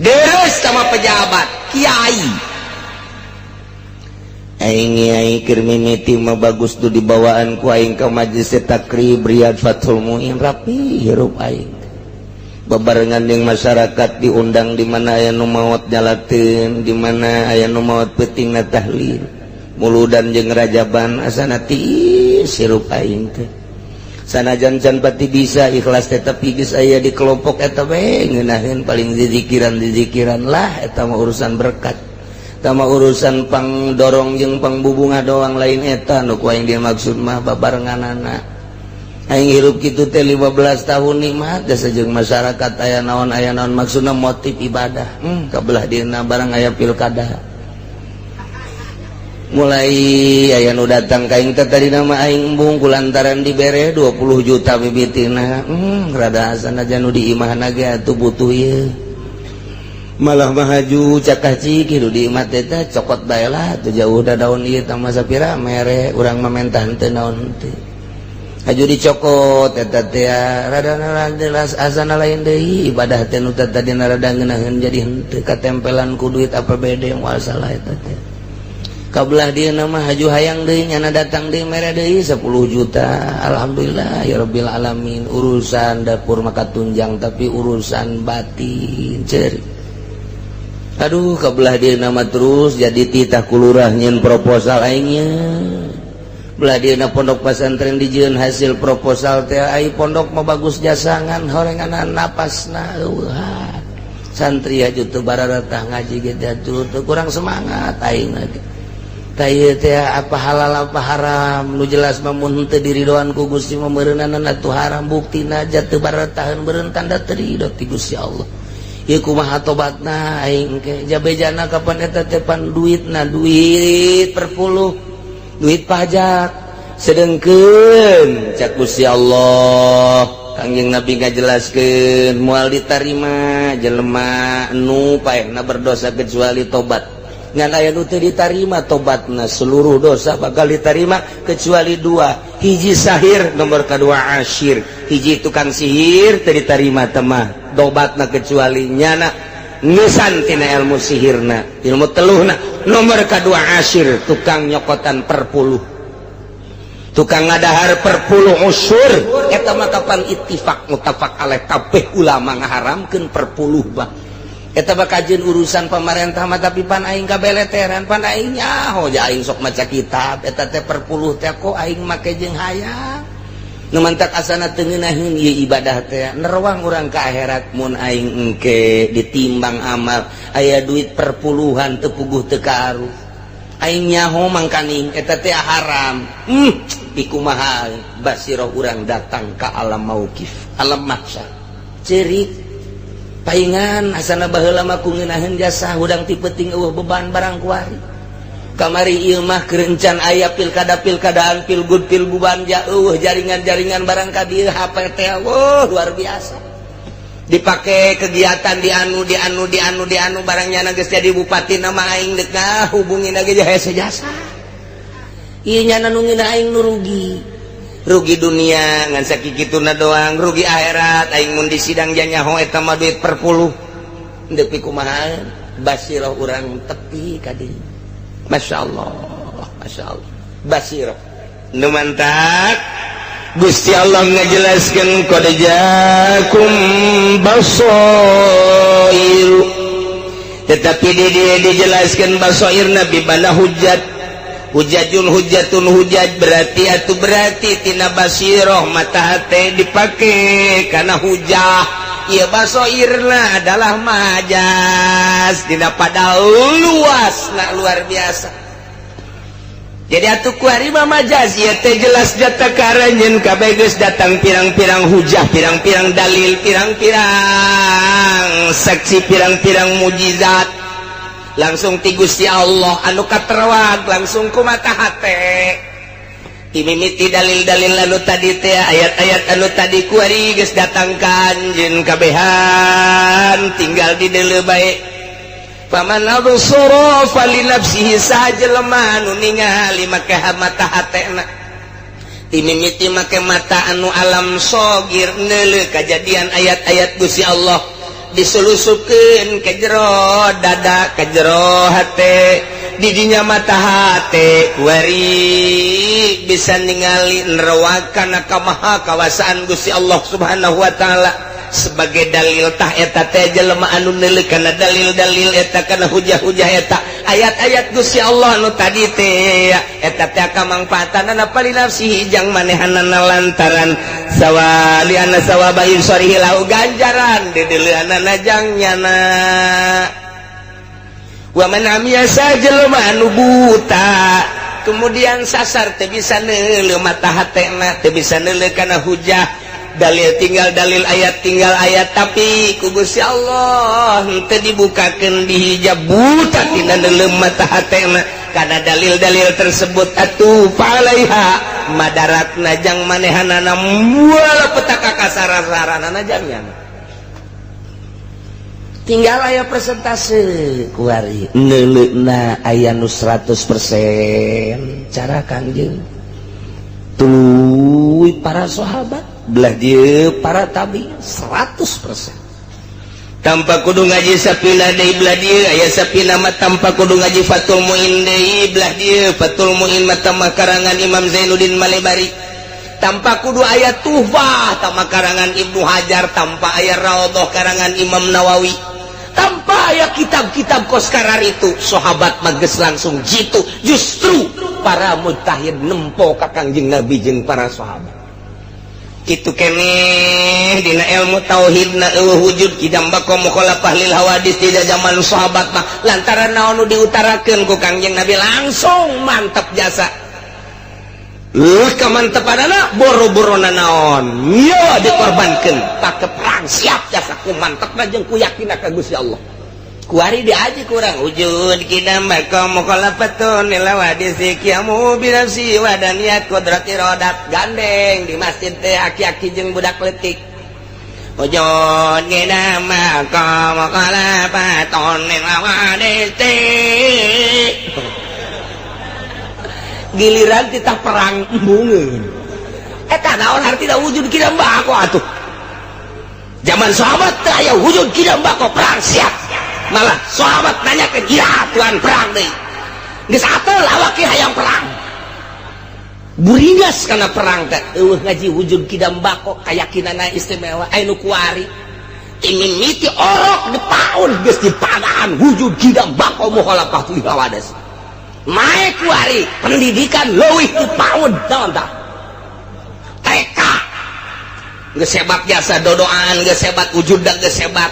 deres sama pejabat kiai aing aing keur mimiti mah bagus tuh dibawaan ku aing ka majelis takrib Riyad Fathul Muin rapi hirup aing Babarengan jeung masyarakat diundang, di mana aya nu maot nyalateun, di mana aya nu maot peutingna tahlil, muludan jeung rajaban, asana tiis hirup aing teh. Sanajan can pati bisa ikhlas teh, tapi geus aya di kelompok eta we ngeunaheun, paling zikiran zikiran lah. Eta mah urusan berkat, eta mah urusan pangdorong jeung pangbubunga doang, lain eta nu ku aing dimaksud mah babarenganana. Aing hirup kitu teh 15 tahun nikmat jasa jeung masyarakat, aya naon aya naon, maksudna motif ibadah. Kabelah dina barang aya pilkada mulai aya nu datang ka aing teh. Tadi nama aing embung kulantaran dibere 20 juta bibitina. Rada sanajan nu di imahna ge atuh butuh ieu, malah mahaju cakah cik hidup di imah teh, cokot bae lah teu jauh da daun ieu tah sapira mere urang mah mentah teu naon teu. Haju dicokot eta teh, rada jelas asana lain deui ibadah teh, nu tadi rada ngeunaheun jadi henteu, katempelan ku duit APBD. Moal salah eta teh. Kabelah dia nama haju hayang deui, nyana datang deui, mere deui 10 juta. Alhamdulillah ya rabbil alamin. Urusan dapur maka tunjang, tapi urusan batin ceri. Aduh, kabelah dia nama terus jadi titah kulurah nyeun proposal aingnya. Belah dieuna pondok pesantren dijieun hasil proposal teh. Ai pondok mah bagus jasangan horengan napasna eueuh, santri aja teu bararatah ngaji ge atuh teu kurang semangat aing lagi. Tah ieu teh apa halal apa haram, nu jelas mah mun teu diridoan ku Gusti mah meureunana atuh haram. Buktina aja teu barataheun, beureun tanda teu ridho ti Gusti Allah. Ieu kumaha tobatna aing ke jabejana kapan eta teh? Pan duitna duit perpuluh, duit pajak, sedengkeun cak Gusti Allah, Kangjeng Nabi ngajelaskeun moal ditarima jelema nu paehna berdosa kecuali tobat. Ngan aya nu teu ditarima tobatna, seluruh dosa bakal ditarima kecuali dua: hiji sahir, nomor kedua asyir. Hiji tukang sihir teu ditarima temah tobatna kecuali nyana ngesan tina ilmu sihirna, ilmu teluhna. Nomor kedua asyir, tukang nyokotan perpuluh, tukang ngadahar perpuluh usur. Eta mah kapan ittifaq muttafaq alaih, kabeh ulama ngaharamkeun perpuluh. Bah, eta mah kajeun urusan pemerintah mah, tapi pan aing kabeleteran, pan aing nyaho ja aing sok maca kitab eta teh perpuluh teh. Kok aing make jeung hayang nu mantak asana teu ngeunaheun ieu ibadah teh, nerawang urang ka akhirat mun aing engke ditimbang amal aya duit perpuluhan teu puguh teu kaaruh. Aing nyaho mangkaning eta teh haram. Dikumaha basiroh urang datang ka alam mauqif, alam mahsyar, cerik paingan asana baheula mah ku ngeunaheun jasa hudang ti peuting eueuh beban barang kuari. Kamari ieu mah kerencan aya pilkada pilkadaan, pilgub pilguban ja eueuh jaringan-jaringan barang ka dieu. HP teh, wah, luar biasa dipakai kegiatan di anu di anu di anu di anu barangnya. Geus jadi bupati nama aing dek hubungin lagi hese jasa ieu nyana nu ngeunah. Aing nu rugi, rugi dunia ngan sakikituna doang, rugi akhirat aing mun di sidang nyaho eta mah duit perpuluh. Deui kumaha basiroh urang tepi ka dieu? Masya Allah, Masya Allah, basiroh nu mantak Gusti Allah ngajelaskan qad ja'akum basoir, tetapi di dia dijelaskan basoir nabi mana hujat hujajun hujatun hujat, berarti atau berarti tina basiroh mata hati dipakai karena hujah. Iya, basoirna adalah majas tina pada luas nah luar biasa. Jadi atuh kuari mah majaz ieu teh jelas data karanyeun kabeh geus datang pirang-pirang hujah, pirang-pirang dalil, pirang-pirang saksi, pirang-pirang mujizat langsung ti Gusti Allah anu katerawag langsung ku mata hate. Timimiti dalil-dalil anu tadi teh, ayat-ayat anu tadi kuari geus datang ka anjeun kabehan, tinggal di deuleu bae. Faman absara fali nafsihi, sajelema anu ningali make mata hatena, timimiti make mata anu alam sogir neuleuh kajadian ayat-ayat Gusti Allah diselusupkeun ke jero dada, ke jero hate, didinya mata hate kuari bisa ningali nerawakan kamaha kawasaan Gusti Allah Subhanahu wa taala. Sebagai dalil tah eta teh jelema anu neuleuh kana dalil-dalil eta, kana hujah-hujah eta, ayat-ayat Gusti Allah nu tadi teh, eta teh kamangfaatanana falinafsihi jang manehanana, lantaran sawa liana sawaba ibsarihi lahu, ganjaran dideuleuanana jang nyana. Wa man amiya, jelema anu buta kemudian sasar, teu bisa neuleuh, mata hatena teu bisa neuleuh kana hujah dalil, tinggal dalil ayat, tinggal ayat, tapi ku Gusti Allah teu dibukakeun, dihijab, buta tina neuleuh mata hatena kana dalil-dalil tersebut, atuh fa'alaiha, madaratna jang manehanana, moal petaka kasarasaranana jang nyana. Tinggal aya persentase kuari neuleuna aya nu 100% cara Kangjeng, tuluy para sahabat, belah dieu para tabi 100% tanpa kudu ngaji Sapina deui. Belah dieu aya Sapina mah tanpa kudu ngaji Fathul Muin deui. Belah dieu Fathul Muin mah tambah karangan Imam Zainuddin Malebari, tanpa kudu aya Tuhfah tambah karangan Ibnu Hajar, tanpa aya Raudhah karangan Imam Nawawi, tanpa aya kitab-kitab koskarar itu, sahabat mah geus langsung jitu. Justru para mujtahid nempo ka Kangjeng Nabi jeung para sahabat. Itu keneh dina ilmu tauhid na euweuh wujud qidam baqa mukhalafah lil hawadis tidak zaman sahabat mah, lantaran naon nu diutarakeun ku Kangjeng Nabi langsung mantap jasa. Leuh kamantepanana, boro-boro naon nyawa dikorbankeun pake perang siap jasa ku mantepna jeung ku yakinna ka Gusti Allah. Kuari diaji kurang wujud qidam baqa mukhalafatun lil hawadis qiyamu bi nafsi wa daniyat qudrati rodat. Gandeng di masjid teh aki-aki jeung budak leutik, wujud qidam baqa mukhalafatun lil hawadis. Giliran kita perang embungeun, eta naon hartina wujud qidam baqa? Atuh zaman sahabat teh aya wujud qidam baqa, perang siap. Malah sahabat nanya ke dia, "Tuhan, perang deui, geus atel awak hayang perang, buringas kana perang teh." Euweuh ngaji wujud qidam baqa, kayakinanna istimewa. Anu kuari timimiti orok di paun geus dipadaan wujud qidam baqa mukhalafah lil hawadis. Naik kuari pendidikan leuwih di paun, naon tah, TK geus hebat jasa, dodoan geus hebat, wujud geus hebat.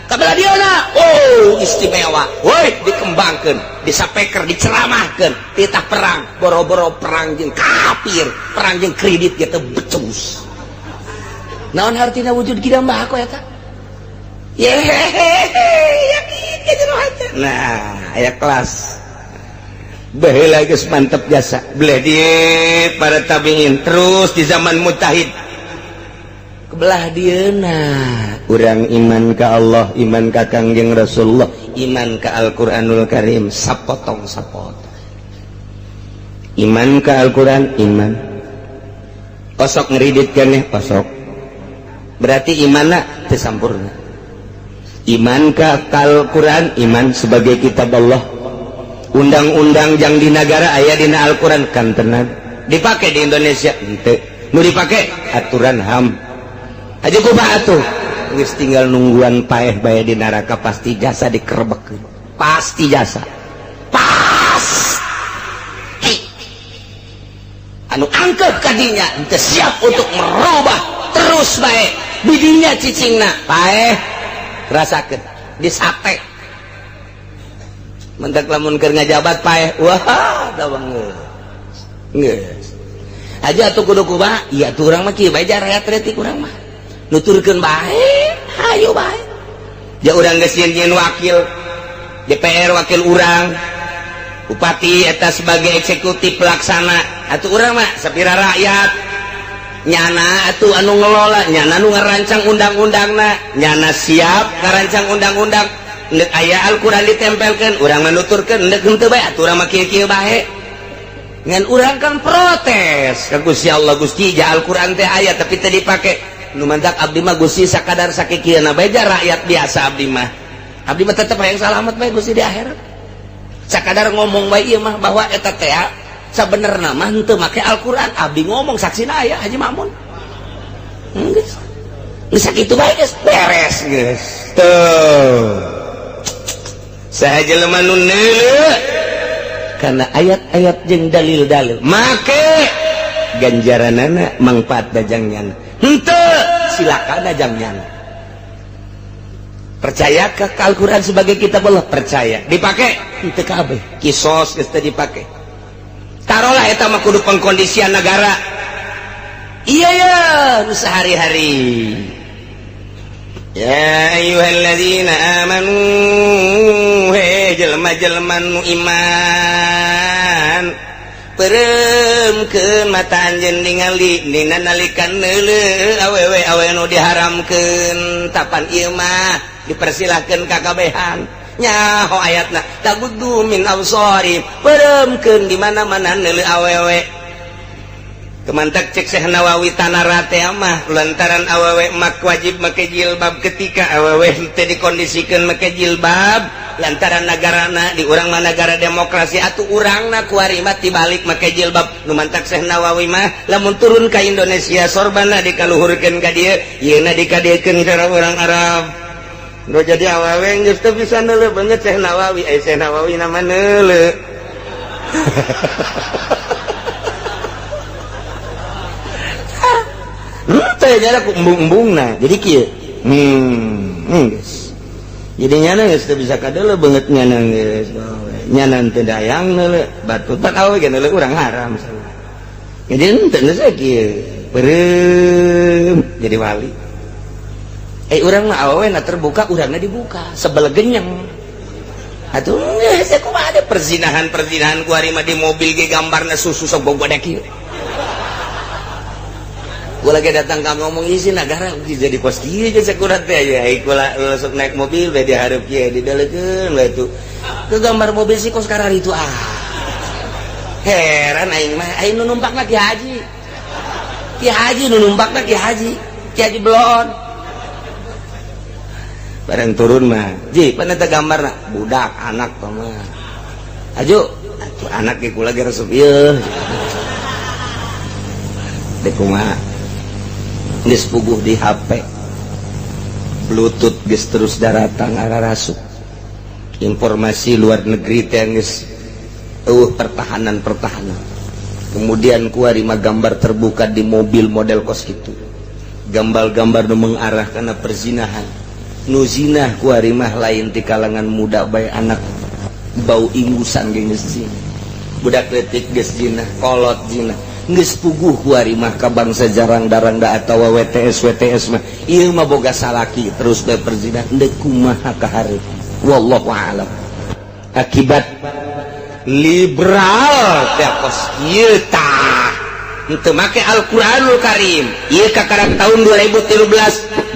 Kabelah dieuna, oh, istimewa, woi, dikembangkeun, disapeker, diceramahkeun, titah perang, boro-boro perang jeung kafir, perang jeung kredit gitu becus. Naon hartina wujud qidam baqa eta? Yehehehe, yakin ka jero hate. Nah, aya kelas baheula geus mantep jasa. Belah di para tabiin, terus di zaman mujtahid. Kebelah dieuna urang iman ka Allah, iman ka Kangjeng Rasulullah, iman ka Al-Qur'anul Karim, sapotong sapotong. Iman ka Al-Qur'an, iman osok ngeridit keneh osok, berarti imanna teu sampurna. Iman ka Al-Qur'an, iman sebagai kitab Allah, undang-undang yang di negara aya dina Al-Qur'an kan tenang dipakai di Indonesia, henteu nu dipake aturan HAM aja. Kumaha atuh? Geus tinggal nungguan paeh bae di neraka, pasti jasa dikerebekkeun, pasti jasa, pasti anu angkep kadinya henteu siap untuk merubah terus bae bidinya cicingna, paeh rasakeun disate mentak lamun keur ngajabat paeh. Wah, da banget geus aja atuh, kudu kumaha? Iya tuh, urang mah kieu bae, rakyat retik urang mah nuturkeun bae, hayu bae. Ya urang geus nyieun wakil DPR, wakil urang bupati eta sebagai eksekutif pelaksana. Atuh urang mah sapira rakyat, nyana atuh anu ngelola, nyana anu ngarancang undang-undangna, nyana siap ngarancang undang-undang. Ndek aya Al-Qur'an ditempelkeun, urang menuturkeun, ndek henteu bae, atuh urang mah kieu-kieu bae. Ngan urang kan protes ka Gusti Allah, "Gusti, ja Al-Qur'an teh aya tapi teu dipake." Nu mantak abdi mah, Gusti, sakadar sakikieuna bae, ja rakyat biasa abdi mah. Abdi mah tetep hayang salamet bae, Gusti, di akhirat. Sakadar ngomong bae ieu mah bahwa eta teh sabenerna mah henteu make Al-Qur'an. Abdi ngomong, saksina aya Haji Mamun. Geus. Geus sakitu bae geus beres geus. Tuh. Saha jelema nu neuleu kana ayat-ayat jeung dalil-dalil make ganjaranana mangfaat dajang nyana. Henteu silakan dajang nyana. Percaya ke Al-Quran sebagai kitab Allah? Percaya. Dipakai? Henteu kabeh. Kisos geus teu dipake. Tarolah eta mah kudu pengkondisian negara. Iya ya, nu sehari-hari. Ya ayyuhalladzina amanu, he jelema-jelema nu iman, peureumkeun mata anjeun ningali dina nalika neuleuh awewe awewe nu diharamkeun. Tapan ieu mah dipersilahkeun ka kabehan. Nyaho ayatna taguddu min absari, peureumkeun di mana-mana neuleuh awewe. Kemantak cek Syekh Nawawi tanara teh mah lantaran awewe mak wajib make jilbab ketika awewe teu dikondisikeun make jilbab lantaran nagarana di urang mah negara demokrasi atuh urangna kuari mah tibalik make jilbab. Nu mantak Syekh Nawawi mah lamun turun ka Indonesia sorbana dikaluhurkeun ka dieu, yeuna dikadiekeun cara urang Arab. Nu jadi awewe geus teu bisa neuleuh beungeut Syekh Nawawi, eh Syekh Nawawi nama neuleuh. Embung-embung, jadi kieu. Geus. Jadi nyana geus teu bisa kadeuleu beungeut nyana geus. Nyana teu dayang neuleuh, batu pan awewe ge neuleuh urang haram. Jadi henteu geus kieu. Beureum jadi wali. Eh urang mah awewe na terbuka, urangna dibuka, sebel genyeng. Atuh geus kumaha ada perzinahan-perzinahan ku ari mah di mobil ge gambarna susu sok bogodek kieu. Gue lagi datang kamu ngomong isi negara jadi kos kieu geus sakurat teh aya kula langsung naik mobil we dihareup kieu didaleukeun we tuh ke gambar mobil si kos karar itu. Ah, heran aing mah, aing nu numpakna Ki Haji, Ki Haji nu numpakna Ki Haji, Ki Haji belon bareng turun mah ji pan eta gambarna budak anak tah mah aju atuh anak ge kula ge resep ieu dek kumaha. Geus puguh di HP Bluetooth geus terus daratang ararasuk informasi luar negeri teh geus eueuh pertahanan-pertahanan. Kemudian kuari mah gambar terbuka di mobil model kos itu, gambar-gambar nu mengarah kana perzinahan. Nu zinah kuari mah lain ti kalangan muda bae, anak bau ingusan ge geus zina, budak leutik geus zina, kolot zina. Geus puguh kuari mah ka bangsa jarang darangda atawa WTS WTS mah ieu mah boga salaki terus bae perzinahan. Deuk kumaha ka hareup, wallahu a'lam. Akibat liberal teh kos kieu tah henteu make Al-Qur'anul Karim. Ieu kakarak tahun 2013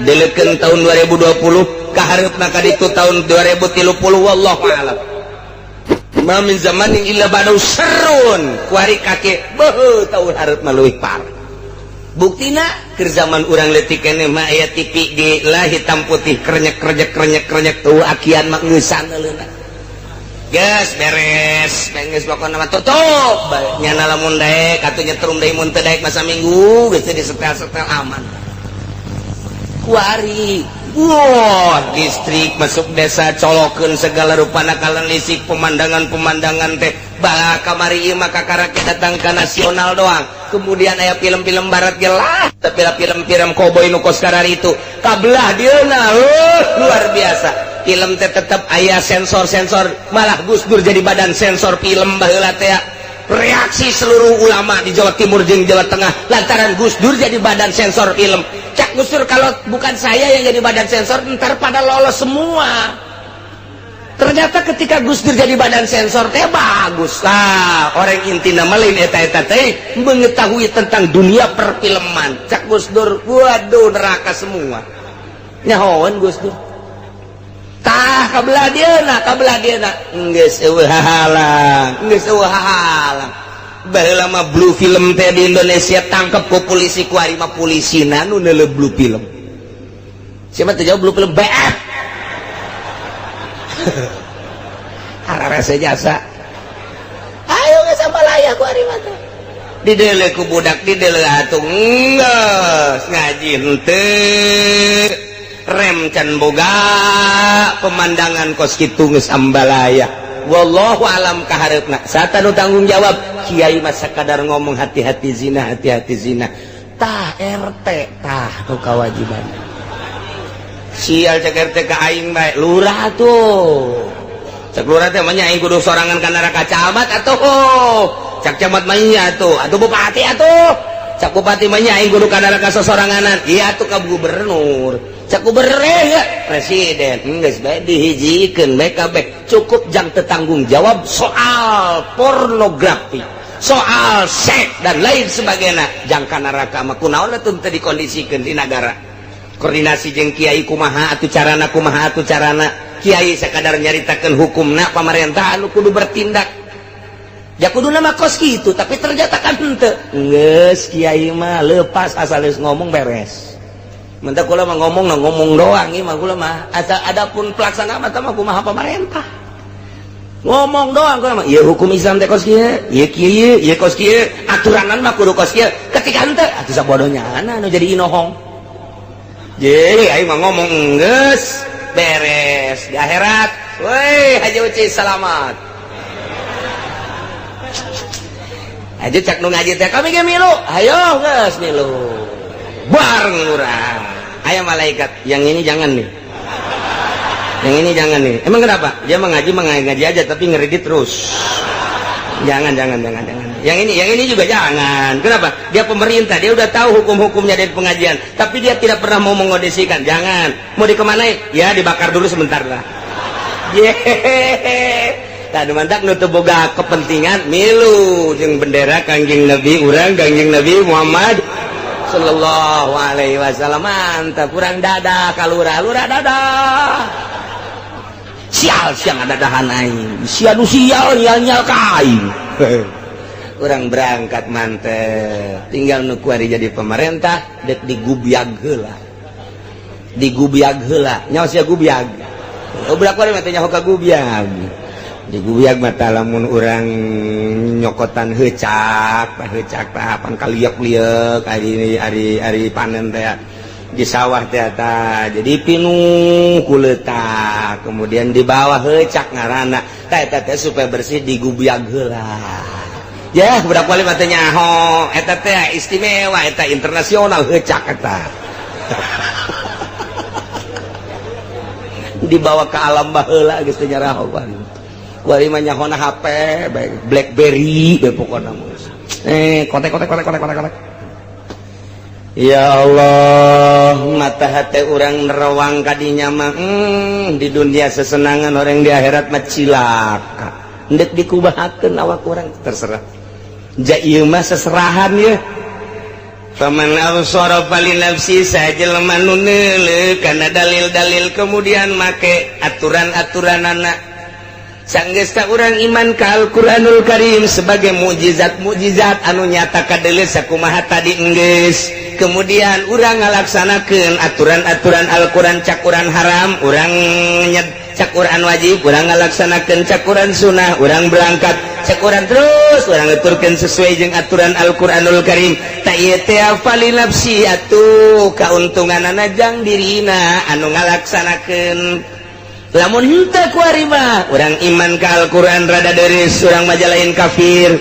deulekeun tahun 2020 ka hareupna ka ditu tahun 2030, wallahu a'lam. Ma min zamanin illa ba'dahu syarrun. Kuari kake beuh tahun hareup mah leuwih parah. Buktina keur zaman urang leutik keneh mah aya TV ge lah hitam putih, krenyek krenyek krenyek krenyek, tuh akian mah ngeusan leuna geus beres geus pokona mah tutup nyana. Lamun daek atuh nyetrum deui, mun teu daek masa minggu geus disetel-setel aman. Kuari wah, listrik masuk desa, colokeun segala rupana kalan listrik, pemandangan-pemandangan teh bala kamari ieu mah kakara datang ke nasional doang. Kemudian aya film-film barat ge lah, tapi lah film-film koboi nu kos itu kabelah dieuna luar biasa. Film teh tetep aya sensor-sensor, malah Gus Dur jadi badan sensor film baheula teh. Reaksi seluruh ulama di Jawa Timur jeung Jawa Tengah lantaran Gus Dur jadi badan sensor film. Cak Gus Dur, kalau bukan saya yang jadi badan sensor, ntar pada lolos semua. Ternyata ketika Gus Dur jadi badan sensor teh bagus lah. Orang inti nama lain eta-eta teh mengetahui tentang dunia perfilman. Cak Gus Dur, waduh, neraka semua. Nyahoan Gus Dur tah kabelah dieuna, kabelah dieuna geus eueuh hahalang, geus eueuh hahalang. Baheula mah blue film teh di Indonesia tangkep ku polisi, ku ari mah polisina nu neuleuh blue film. Siapa teh jauh blue film BF hararese jasa. Ayo geus sambalaya ku ari mah teh. Didele ku budak, didele atuh geus ngaji henteu. Rem can boga pemandangan kos kitu geus ambalaya. Wallahu alam kahareupna. Saha nu tanggung jawab? Kiai mah sakadar ngomong hati-hati zina, hati-hati zina. Tah RT tah nu kawajiban. Sial cek RT ka aing bae, lurah tuh. Cek lurah teh mah nya aing kudu sorangan ka neraka camat atuh. Cak camat mah nya atuh, atuh bupati atuh. Cak bupati mah nya aing kudu ka neraka sosoranganan. Iya atuh ka gubernur. Cak gubernur ya presiden. Geus bae dihijikeun bae kabeh. Cukup jang tetanggung jawab soal pornografi, soal seks dan lain sebagainya. Jang ka neraka mah kunaon atuh teu dikondisikeun di nagara. Koordinasi jeung kiai kumaha atuh carana, kumaha atuh carana. Kiai sakadar nyaritakeun hukumna, pamarentah anu kudu bertindak. Ya kudu nama kos gitu, tapi ternyata kan henteu. Geus kiai mah lepas asal geus ngomong beres. Mentah kula mah ngomong nah ngomong doang ieu mah kula mah. Asa adapun pelaksana mah mah kumaha pamarentah. Ngomong doang kula mah. Ieu hukum Islam teh kos kieu, ieu kieu, ieu kos kieu, aturanan mah kudu kos kieu. Ketika henteu atuh sabodohnya anu jadi inohong. Jadi aing mah ngomong geus beres di akhirat. Woi, Haji Uci selamat. Aja cak nu ngaji teh kami ge milu. Ayo geus milu. Bareng urang. Aya malaikat, yang ini jangan nih. Yang ini jangan nih. Emang kenapa? Dia mengaji mengaji aja tapi ngeredit terus. Jangan, jangan, jangan, jangan. Yang ini juga jangan. Kenapa? Dia pemerintah, dia udah tahu hukum-hukumnya dari pengajian, tapi dia tidak pernah mau mengondisikan. Jangan. Mau dikemanain? Ya dibakar dulu sebentar lah. Yehehe. Tadi mantap nutup boga kepentingan milu jeung bendera Kangjeng Nabi urang Kangjeng Nabi Muhammad sallallahu alaihi wasallam. Mantap kurang dadah kalurah lurah dadah. Sial siang ada dahan aing. Sia nu sial nyal nyal ka aing. Urang berangkat mantep. Tinggal nu kuari jadi pemerintah dek digubyag heula. Digubyag heula. Nyaho sia gubyag. Budak kuari mah teh nyaho ka gubyag. Digubyag mah tah lamun urang nyokotan heucak, heucak tah pangkaliek-liek ari ari ari panen teh di sawah teh tah. Jadi pinuh ku leutak, kemudian di bawah heucak ngaranna. Tah eta teh supaya bersih digubyag heula. Ya, budak wali mah teh nyaho, eta teh istimewa, eta internasional heucak eta. Dibawa ke alam baheula geus teu nyaraho pan. Kuari mah nyahona HP, BlackBerry bae pokona mah. Kotek kotek kotek kotek kotek kotek. Ya Allah, mata hati urang nerawang kadinya mah di dunia sesenangan, orang di akhirat mah cilaka. Ndek dikubahakeun awak urang terserah. Ja ieu mah seserahan ya. Faman absara fali nafsi, sajelema nu neuleuh kana dalil-dalil kemudian make aturan-aturanana. Sanggeus ta urang iman ka Al-Qur'anul Karim sebagai mukjizat-mukjizat anu nyata kadeuleu sakumaha tadi enggeus. Kemudian urang ngalaksanakeun aturan-aturan Al-Qur'an, cakuran haram urang nyed, cakuran wajib urang ngalaksanakeun, cakuran sunnah urang berangkat, cakuran terus urang ngeturkeun sesuai jeung aturan Al-Qur'anul Karim. Ta ieu teh fali nafsi atuh kauntunganana jang dirina anu ngalaksanakeun. Lamun henteu kuari mah urang iman ka Al-Qur'an rada deris, urang majalain kafir.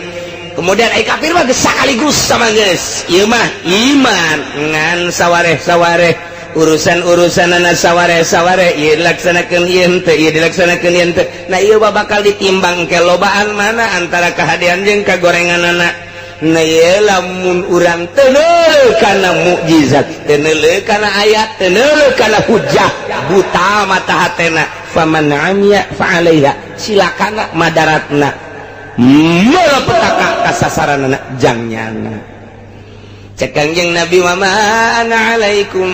Kemudian ai kafir mah geus sakaligus sama geus. Ieu mah iman ngan sawareh-sawareh, urusan-urusanana sawareh-sawareh, ieu dilaksanakeun ieu henteu, ieu dilaksanakeun ieu henteu. Nah ieu mah bakal ditimbang ke lobaan mana antara kahadean jeung kagorenganana. Nah ieu lamun urang teu neuleuh kana mukjizat, teu neuleuh kana ayat, teu neuleuh kana hujah, buta mata hatena. Faman amiya fa alaiha, silakana madaratna malapetaka kasasaranana jang nyana. Cek Kangjeng Nabi mama ana alaikum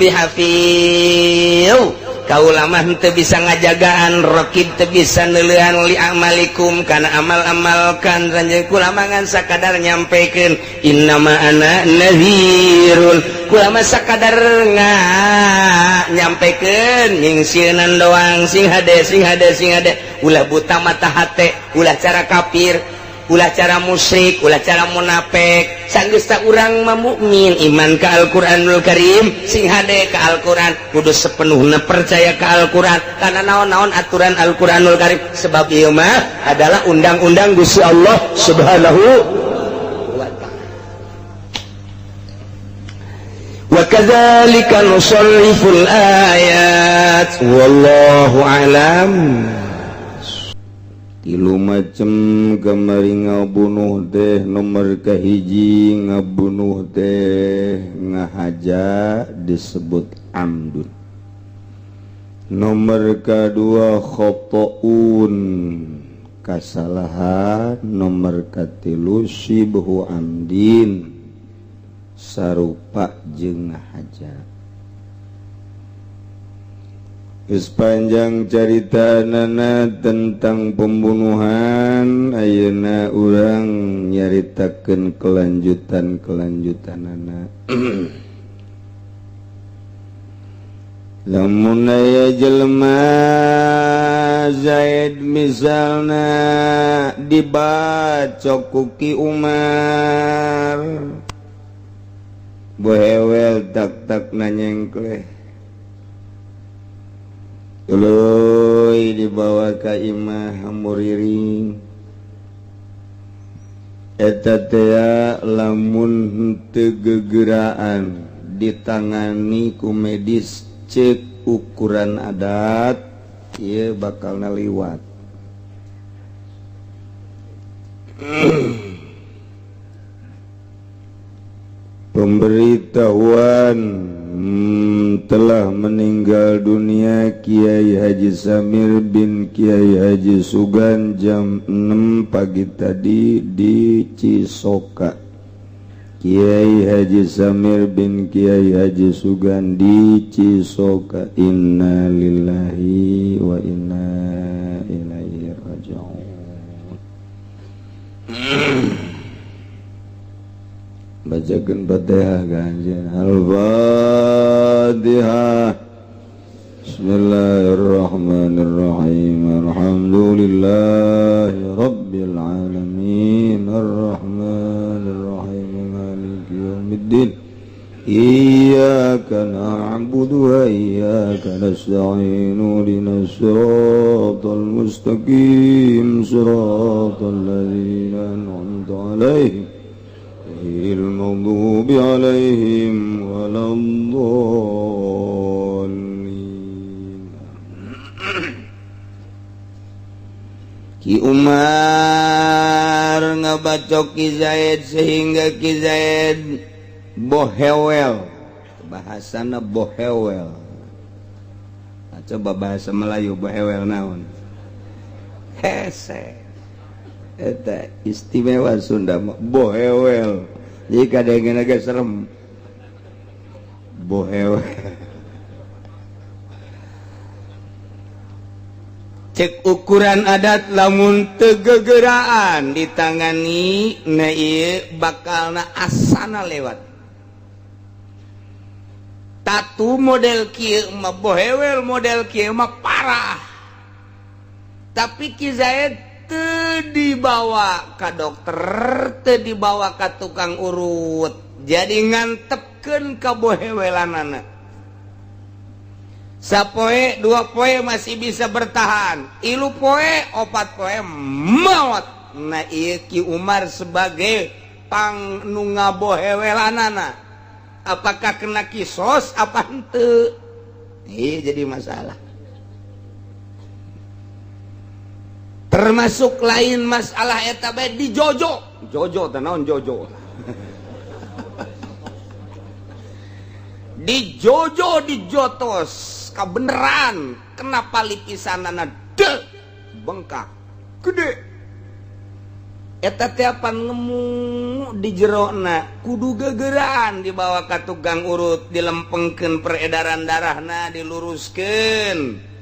bihafiz. Kaula mah teu bisa ngajagaan, raqib teu bisa neuleuhan li amalikum kana amal-amal kan ranjeun kula mah ngan sakadar nyampekeun innama ana nadhirun. Kula mah sakadar nyampekeun nyingsieunan doang, sing hade sing hade sing hade, ulah buta mata hate, ulah cara kafir. Ulah cara musyrik, ulah cara munafik. Sanggeus ta urang mah mukmin, iman ka Al-Qur'anul Karim, sing hade ka Al-Qur'an, kudu sepenuhna percaya ka Al-Qur'an. Karena naon-naon aturan Al-Qur'anul Karim, sebab ieu mah adalah undang-undang Gusti Allah Subhanahu wa ta'ala. Wa kadzalika nusarriful ayat wallahu a'lam. Tilu macem kamari ngabunuh teh. Nomor kahiji, ngabunuh teh ngahaja, disebut amdun. Nomor kedua, khotoun, kasalahan. Nomor katilu, syibhu amdin, sarupa jeung ngahaja. Sepanjang carita nana tentang pembunuhan, ayeuna urang nyaritakeun kelanjutan kelanjutan. Lamun aya jelema Zaid misalna dibacok ku Ki Umar, bohewel tak tak nanyengkleh. Tuluy dibawa ka imah, muriring eta tea. Lamun henteu gegeraan ditangani ku medis, cek ukuran adat ieu bakal naliwat. Pemberitahuan telah meninggal dunia Kiai Haji Samir bin Kiai Haji Sugan jam 6 pagi tadi di Cisoka. Kiai Haji Samir bin Kiai Haji Sugan di Cisoka. Inna lillahi wa inna ilaihi raji'un. Bacakeun Fatihah ganjen. Al-Fatihah. Bismillahirrahmanirrahim. Alhamdulillahi rabbil alamin. Arrahmanirrahim. Maliki yaumiddin. Iyyaka na'budu wa iyyaka nasta'in. Ihdinas siratal mustaqim. Siratal ladzina an'amta 'alaihim ghairil maghdubi 'alaihim waladdallin. Ki Umar ngabacok Ki Zaid sehingga Ki Zaid bohewel, bahasana bohewel. Nah, coba bahasa Melayu bohewel naon? Hese. Eta istimewa Sunda mah bohewel. Jadi kadang agak serem. Bohewel. Cek ukuran adat lamun tegegeraan ditangani na ieu bakalna asana lewat. Tatu model kieu mah bohewel, model kieu mah parah. Tapi Ki Zaid teu dibawa ka dokter, teu dibawa ka tukang urut. Jadi ngantepkeun ka bohewelanana. Sapoe dua poe masih bisa bertahan, ilu poe opat poe maut. Nah ieu Ki Umar sebagai pang nu ngabohewelanana, apakah kena kisos apa henteu? Ieu jadi masalah. Termasuk lain masalah eta bae di jojo. Jojo teh naon jojo? Di jojo dijotos kebenaran, kenapa lipisanana de bengkak gede eta teh apan ngemu di jerona, kudu gegeraan dibawa ka tukang urut, dilempengkeun peredaran darahna, diluruskeun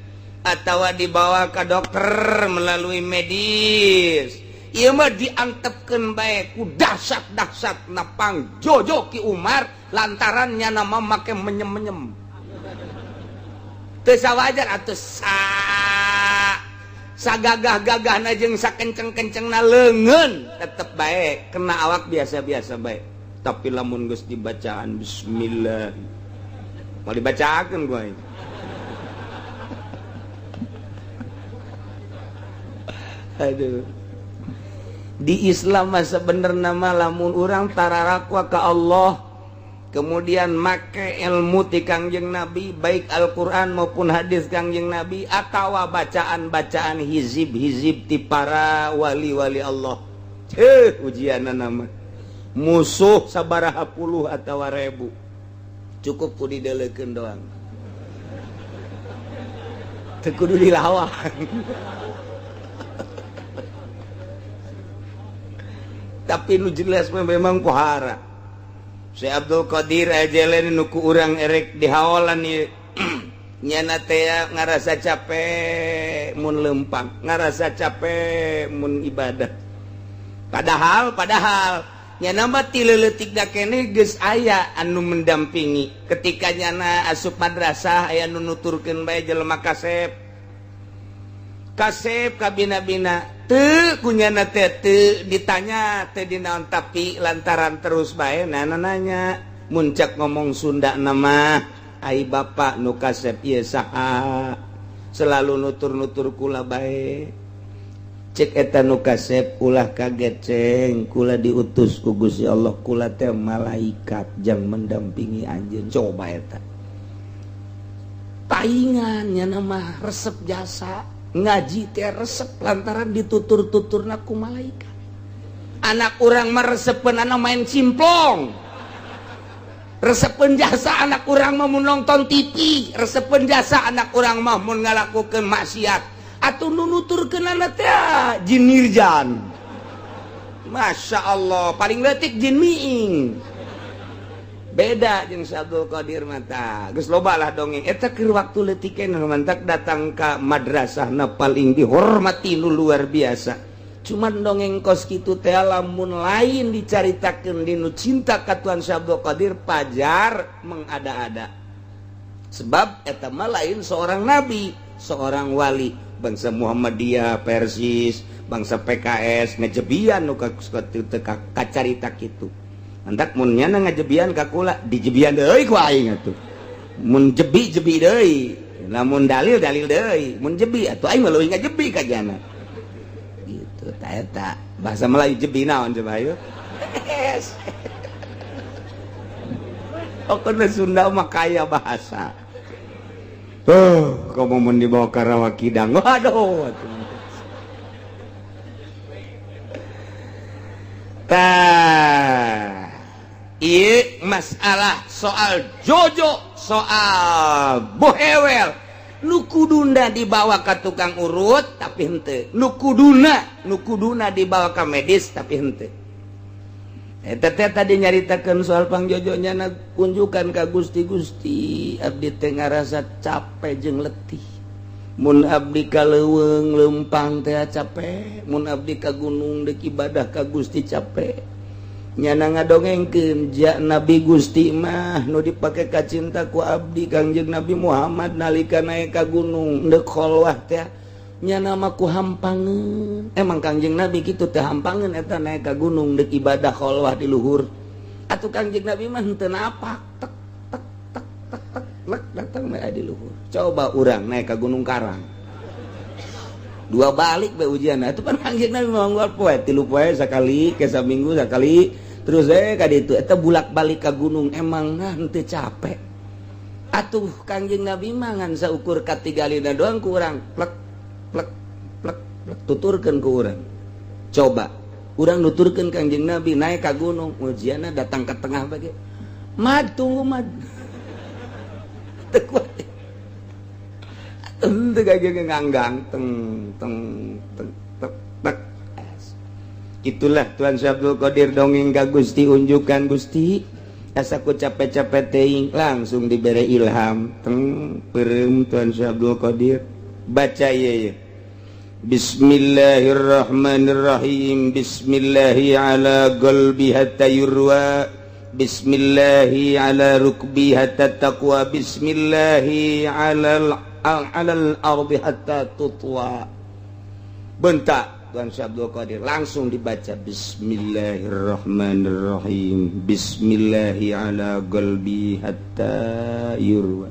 atawa dibawa ka dokter melalui medis. Ieu mah diantepkeun bae ku dahsyat-dahsyat napang jojo Ki Umar lantaran nya nama make menyem-menyem. Teu sawajar atuh sa Sagagah-gagahna jeung sakenceng-kencengna leungeun tetep bae kena awak biasa-biasa bae. Tapi lamun geus dibacaan bismillah mau dibacakeun ku aing. Aduh. Di Islam mah sebenarnya mah lamun urang tararakwa ka Allah kemudian make ilmu ti Kangjeng Nabi baik Al-Qur'an maupun hadis Kangjeng Nabi atawa bacaan-bacaan hizib-hizib ti para wali-wali Allah. Ceuh ujianna mah musuh sabaraha puluh atawa ribu cukup ku didelekeun doang. Teu kudu dilawan. Tapi nu jelas memang pohara. Syekh Abdul Qadir Jailani nu ku urang erek dihaolan ieu. Nyana teh ngarasa capek mun lempang, ngarasa capek mun ibadah. Padahal nyana mah ti leuletik da keneh geus aya anu mendampingi. Ketika nyana asup madrasah aya nu nuturkeun bae jelema kasep. Kasep kabina-bina teu kunyana teh teu ditanya teh dinaon tapi lantaran terus bae nana nanya muncak ngomong Sunda nama ai bapak nu kasep ieu saha selalu nutur-nutur kula bae cek eta nu kasep ulah kaget ceng kula diutus ku Gusti Allah kula teh malaikat jang mendampingi anjeun. Coba eta paingan nyana mah resep jasa ngaji teh resep lantaran ditutur-tuturna ku malaikat. Anak urang mah resepeun anu main simplong, resepeun jasa anak urang mah mun nonton TV, resepeun jasa anak urang mah mun ngalakukeun maksiat atuh nu nuturkeunana teh jin nirjan. Masya Allah paling leutik jin miing. Beda jeung Syekh Abdul Qadir mata geus loba lah dongeng eta keur waktu leutik mantak datang ka madrasahna paling dihormati nu luar biasa. Cuman dongeng kos kitu teh lamun lain dicaritakeun dinu cinta ka Tuhan Syekh Abdul Qadir pajar mengada-ada. Sebab eta mah lain seorang nabi, seorang wali. Bangsa Muhammadiyah Persis, bangsa PKS ngejebian nu kacarita kitu. Antak mun nyana ngajebian ka kula dijebian deui ku aing atuh. Mun jebi-jebi deui, lamun dalil-dalil deui, mun jebi atuh aing mah leuwih ngajebi ka jana. Gitu ta eta. Bahasa Melayu jebi naon coba ayo. Pokoknya Sunda mah kaya bahasa. Tuh, kamu mun dibawa ka Rawa Kidang. Waduh. Tah. Ieu masalah soal jojo, soal bohewel. Nu kuduna dibawa ka tukang urut tapi henteu. Nu kuduna dibawa ka medis tapi henteu. Eta teh tadi nyaritakeun soal pangjojonya na kunjukan ka Gusti-Gusti abdi teh ngarasa capek jeung letih. Mun abdi ka leuweung leumpang teh capek, mun abdi ka gunung deuk ibadah ka Gusti capek. Nyana ngadongengkeun ja Nabi Gusti mah nu dipake ka cinta ku abdi Kangjeng Nabi Muhammad nalika naek ka gunung deuk kholwah teh nyana mah ku hampangeun. Emang Kangjeng Nabi kitu teh hampangeun eta naek ka gunung deuk ibadah kholwah di luhur. Atuh Kangjeng Nabi mah henteu napak tek tek tek tek tek lek datang bae di luhur. Coba urang naek ka Gunung Karang. Dua balik bae ujian. Itu kan Kangjeng Nabi mah unggal poe, 3 poe sakali, ke saminggu sakali. Terus ka ditu eta bulak-balik ka gunung emang nah henteu capek. Atuh Kangjeng Nabi mah ngan saukur katigalina doang ku urang plek plek plek plek tuturkeun ku urang. Coba urang nuturkeun Kangjeng Nabi naik ka gunung, ujianna datang ke tengah bage. Mad tunggu mad. Teu kuat. Teu gage nganggang teng teng teng tek tek. Itulah Tuhan Syekh Abdul Qadir dongeng ka Gusti unjukan Gusti asa ku capek-capek teuing langsung dibere ilham teng peureum Tuhan Syekh Abdul Qadir baca ieu ye. Bismillahirrahmanirrahim. Bismillahi ala qalbi hatta yurwa. Bismillahi ala rukbi hatta taqwa. Bismillahi alal ardi hatta tutwa. Bentak Tuan Syekh Abdul Qadir langsung dibaca Bismillahirrahmanirrahim. Bismillahi ala qalbi hatta yurwa.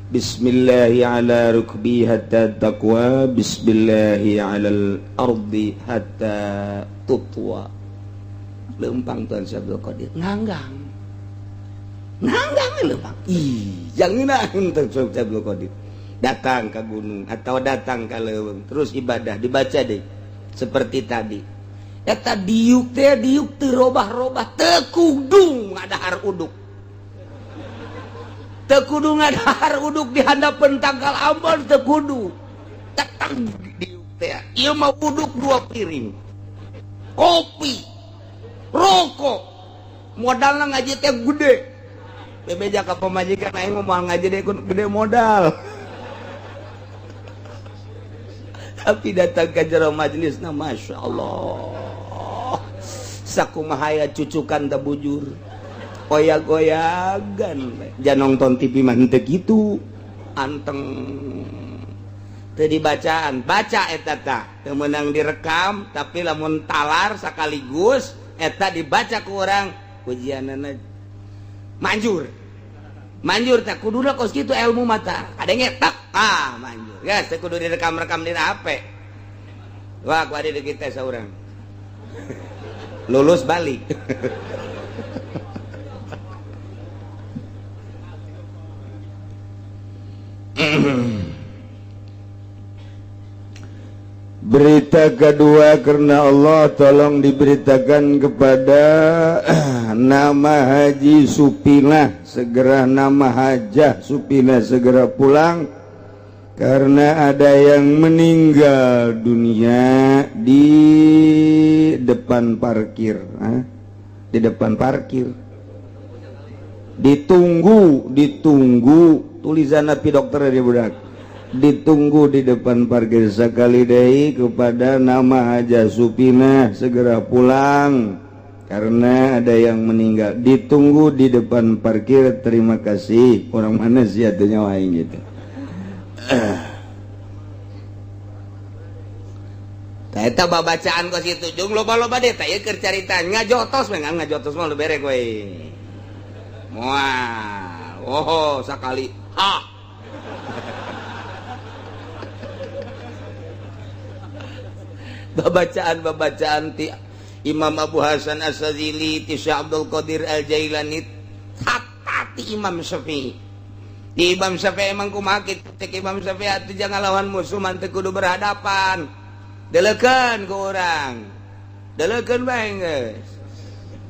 Bismillahi ala rukbi hatta taqwa. Bismillahi ala al-ardi hatta tutwa. Lempang Tuan Syekh Abdul Qadir nganggang. Nganggang lempang. Ih, jangan Tuan Syekh Abdul Qadir. Datang ke gunung atau datang ke leuweung, terus ibadah dibaca deh seperti tadi. Eta diuk teh diuk teu robah-robah, teu kudu ngadahar uduk. Teu kudu ngadahar uduk di handapeun tangkal ambon teu kudu. Tetang diuk teh. Ieu mah uduk 2 piring. Kopi, rokok. Modalna ngaji teh gede. Bebeja ka pamajikan aing mah ngaji deh gede modal. Tapi datang ke jero majelis nah Masya Allah sakumahaya cucukan teu bujur oyag-oyagan jangan nonton TV mah henteu kitu anteng teu dibacaan baca eta tah teu meunang direkam tapi lamun talar sakaligus eta dibaca ku urang ujianana manjur manjur tak kuduna kos kitu ilmu mata kadenge tak ah manjur ya teu kudu direkam-rekam dina HP wah ku adi kita saurang lulus balik. Berita kedua karena Allah tolong diberitakan kepada nama Haji Supinah segera, nama Hajah Supinah segera pulang karena ada yang meninggal dunia di depan parkir. Hah? Di depan parkir ditunggu, ditunggu tulisan napi dokter dari budak ditunggu di depan parkir. Sekali deui kepada nama Hajah Supinah segera pulang karena ada yang meninggal, ditunggu di depan parkir. Terima kasih. Orang mana sih atuh nyawa aing gitu. Tah eta babacaan kos kitu jeung loba-loba deh tah ieu keur carita ngajotos we ngajotos mah lu berek we. Moal. Oh, sakali. Ha. Babacaan-babacaan ti Imam Abu Hasan As-Sazili, ti Syekh Abdul Qadir Al-Jailani, hatta ti Imam Syafi'i. Di Imam Syafi'i emang kumaha kitu cek Imam Syafi'i atuh jangan lawan musuh mah teu kudu berhadapan. Deleukeun ku urang. Deleukeun bae geus.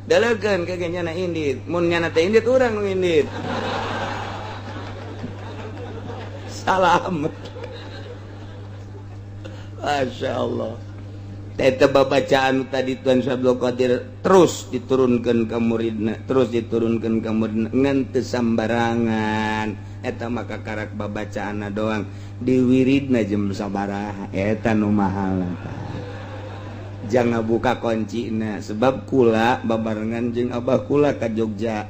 Deleukeun ke ge nyana indit. Mun nyana teh indit urang nu indit. Salam. Masya Allah. Eta babacaan tadi Tuan Syekh Abdul Qadir terus diturunkan ke muridna, terus diturunkan ke muridna ngan teu sambarangan. Eta maka karak babacaanna doang diwiridna jeung sabaraha eta nu mahal. Jangan buka kuncina sebab kula babarengan jeung abah kula ka Jogja.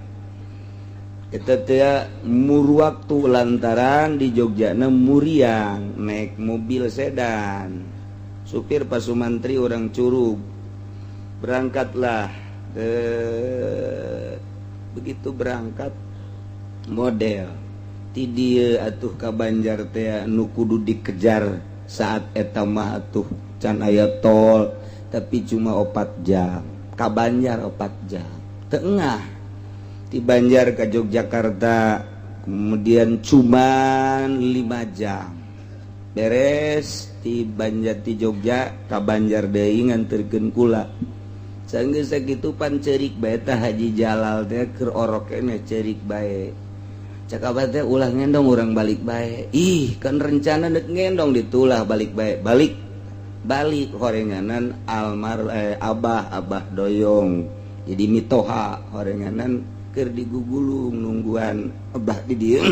Eta teh mur waktu lantaran di Jogjana muriang naik mobil sedan. Supir Pak Sumantri orang Curug berangkatlah, begitu berangkat model ti dieu atuh ka Banjar teh nu kudu dikejar saat eta mah atuh can aya tol tapi cuma 4 jam ka Banjar 4 jam tengah ti Banjar ka Yogyakarta kemudian cuman 5 jam beres ti Banjar ti Jogja ka Banjar deui nganterkeun kula. Sanggeus sakitu pan ceurik bae tah Haji Jalal teh keur orok keneh ceurik bae. Cak abah teh ulah ngendong urang balik bae. Ih, kan rencana deuk ngendong ditulah balik bae. Balik. Balik horenganan almar abah abah doyong. Jadi mitoha horenganan keur digugulung nungguan abah di dieu.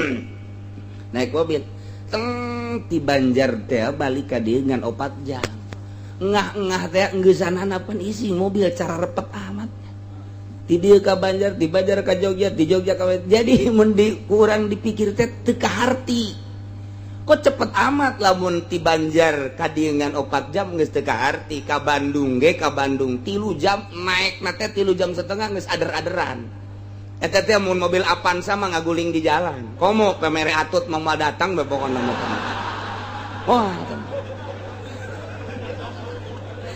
Naik mobil. Teng ti Banjar teh balik ka dieu ngan 4 jam. Ngah-ngah teh engeusan pan isi mobil cara repet amat. Ti dieu ka Banjar, ti Banjar ka Jogja, ti Jogja ka jadi mun di kurang dipikir teh teu kaharti. Kok cepet amat lamun ti Banjar ka dieu ngan 4 jam geus teu kaarti, ka Bandung ge ka Bandung 3 jam naik na teh 3 jam setengah geus ader-aderan. Eta teh mun mobil Avanza mah ngaguling di jalan. Komo pemere atut mau datang be pokona mah. Wah,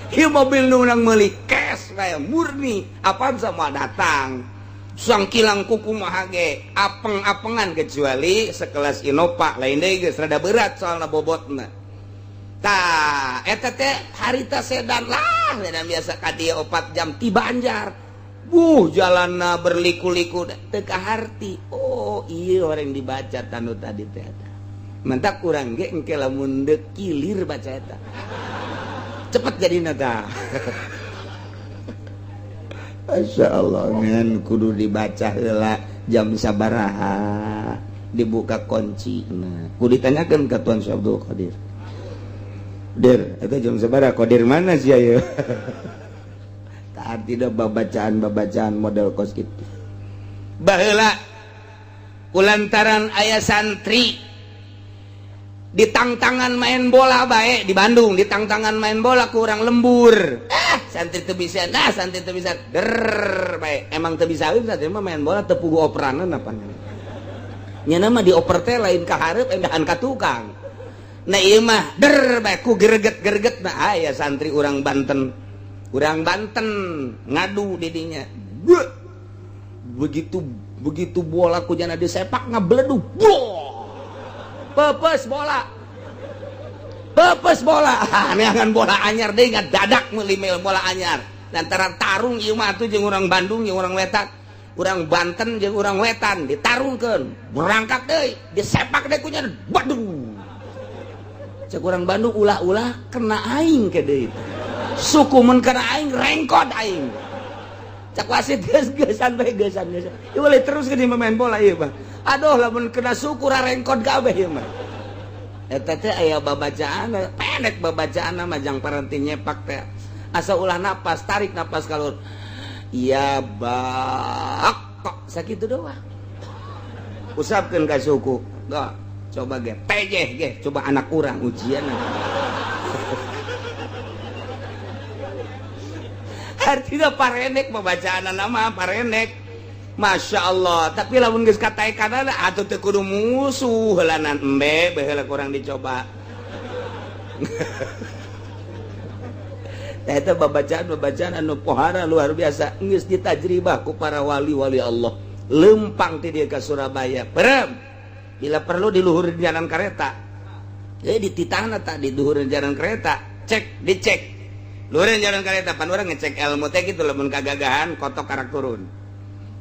ieu mobil nu urang meuli cash kayak murni Avanza mah datang. Sangkilang kuku mah ge apeng-apengan kecuali sekelas Innova lain deui geus rada berat soalna bobotna. Tah eta teh harita sedan lah sedan biasa ka dieu 4 jam ti Banjar. Buh jalanna berliku-liku teu kaharti. Oh ieu orang dibaca tanu tadi teh eta. Mentak urang ge engke lamun deuk kilir baca eta. Cepet jadina tah. Masya Allah ngan kudu dibaca heula jam sabaraha dibuka kunci. Nah kudu ditanyakeun ka Tuan Syekh Abdul Qadir. Dir, eta jam sabaraha Qadir mana sih ayo? Tah tidak babacaan-babacaan model kos kitu. Baheula kulantaran aya santri ditangtangan main bola bae di Bandung, ditangtangan main bola kurang lembur. Santri teu bisa, nah santri teu bisa der bae. Emang teu bisa santri mah main bola teu puguh operanan apa nya mah dioper teh lain ka hareup endahan ka tukang. Nah ieu mah der bae ku greget-greget. Nah aya santri urang Banten. Urang Banten ngadu di dinya. Begitu begitu bola ku jana disepak ngabledug. Pepes bola. Pepes bola. Neangan bola anyar deui ngadadak meuli bola anyar. Lantaran tarung ieu mah atuh jeung urang Bandung jeung urang Wetan. Urang Banten jeung urang Wetan ditarungkeun. Berangkat deui, disepak deui ku nya. Waduh. Cek urang Bandung ulah-ulah kena aing ke deui. Suku mun kena aing rengkod aing. Cek wasit geus geusan bae geusan geusan. Ieu boleh terus ke main bola ieu mah. Aduh lamun kena suku rengkod kabeh ieu mah. Eta teh aya babacaan pendek babacaan mah jang paranti nyepak teh. Asa ulah napas, tarik napas kalur. Ya bak kok sakitu doang. Usapkeun ka suku. Gak, coba ge pejeh ge, coba anak urang ujian. Artinya parenek babacaan nama parenek. Masya Allah, tapi lamun geus kataekanana atuh teu kudu musuh heulanan embe baheula kurang dicoba. Tah eta babacaan-babacaan anu pohara luar biasa geus ditajribah ku para wali-wali Allah. Lempang ti dieu ka Surabaya. Perem. Bila perlu di luhur jalan kereta. Jadi dititahna tak di luhur jalan kereta, cek, dicek. Luhur jalan kereta pan urang ngecek ilmu teh kitu lamun kagagahan kotok karak turun.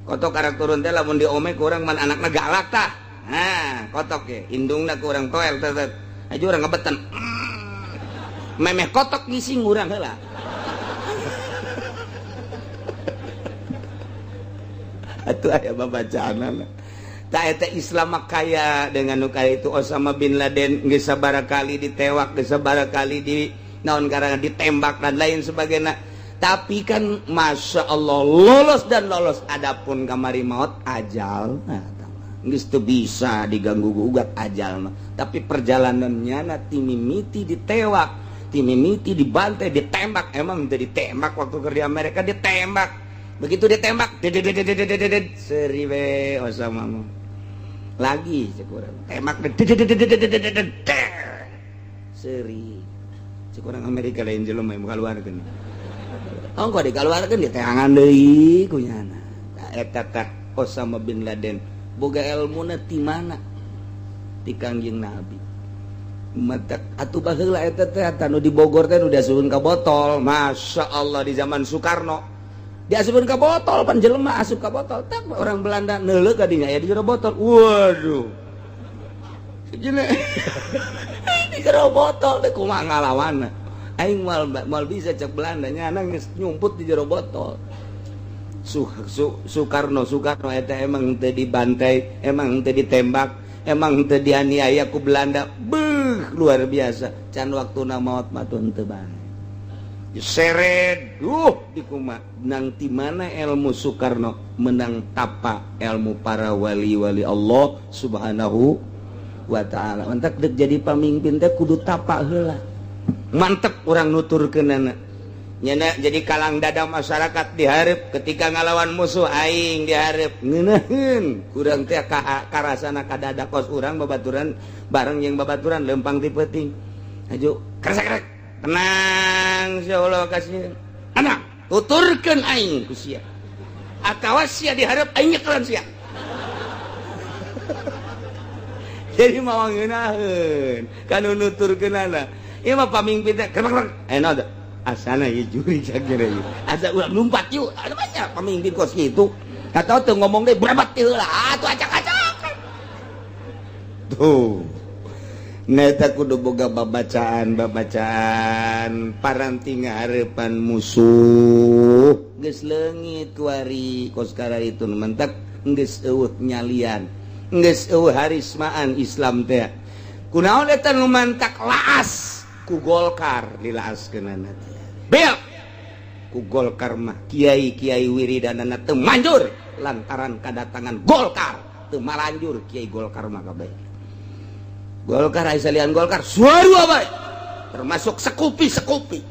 Kotok karak turun teh lamun diome ku urang man anakna galak tah. Nah, kotok ge indungna ku urang toel teh. Aja urang ngebetan. Memeh kotok ngising urang heula. Atuh aya babacaanana. Tah eta Islam mah kaya dengan nu kaya itu. Osama bin Laden geus sabaraha kali ditewak, geus sabaraha kali di naon karana ditembak dan lain sebagainya. Tapi kan Masya Allah lolos dan lolos. Adapun kamari maut ajal nah, geus teu bisa diganggu gugat ajal mah. Tapi perjalanannya na timimiti ditewak, timimiti dibantai, ditembak. Emang teu ditembak waktu keur di Amerika ditembak. Begitu ditembak seri we Osama mah. Lagi cek urang tembak seri. Cek urang Amerika lain jelema yang kaluarkeun. Oh, kok dikaluarkeun diteangan deui ku nyana. Eta tah Osama bin Laden boga elmuna ti mana? Ti Kangjeng Nabi. Matak atuh baheula eta teh anu di Bogor teh nu diasupkeun ka botol. Masya Allah di zaman Soekarno. Diasupkeun ka botol pan jelema asup ka botol. Tak orang Belanda neuleuh ka dinya aya di jero botol. Waduh. Sejeuna di jero botol teh kumaha ngalawanna. Aing moal bisa cek Belanda nya geus nyumput di jero botol. Soekarno eta emang teu dibantai, emang teu ditembak, emang teu dianiaya ku Belanda. Beuh, luar biasa. Can waktuna maot mah teu bae. Seret, dikuma nang ti mana ilmu Soekarno menang tapa ilmu para wali-wali Allah Subhanahu wa ta'ala. Mantap dek jadi pamimpin teh kudu tapa heula. Mantep urang nuturkeunana. Nyana jadi kalang dada masyarakat dihareup ketika ngalawan musuh aing dihareup ngeunaheun kurang teh karasana ka dada kos urang babaturan bareng jeung babaturan lempang ti peuting. Aju kresek tenang insyaallah kasih. Anak tuturkeun aing ku sia. Atawa sia dihareup aing nyekelan sia. Jadi mau ngeunaheun kanu nuturkeunana. Ieu mah pamimpin teh krek eno asana ieu juri sageura ieu. Asa urang lumpat yuk, ada banyak pamimpin kos kitu. Atau teu ngomong deui brebat teh heula atuh acak-acakan. Tuh. Neta kudu boga babacaan-babacaan paranti ngahareupan musuh. Geus leungit kuari kos kararitu mentak geus eueuh nyalian. Geus eueuh harismaan Islam teh. Kunaon eta nu mantak laas ku Golkar dilaaskeunana teh. Bel ku Golkar mah kiai-kiai wiridanana teu manjur lantaran kadatangan Golkar teu malanjur kiai Golkar mah kabeh. Golkar aya salian Golkar suarua bae termasuk sekupi-sekupi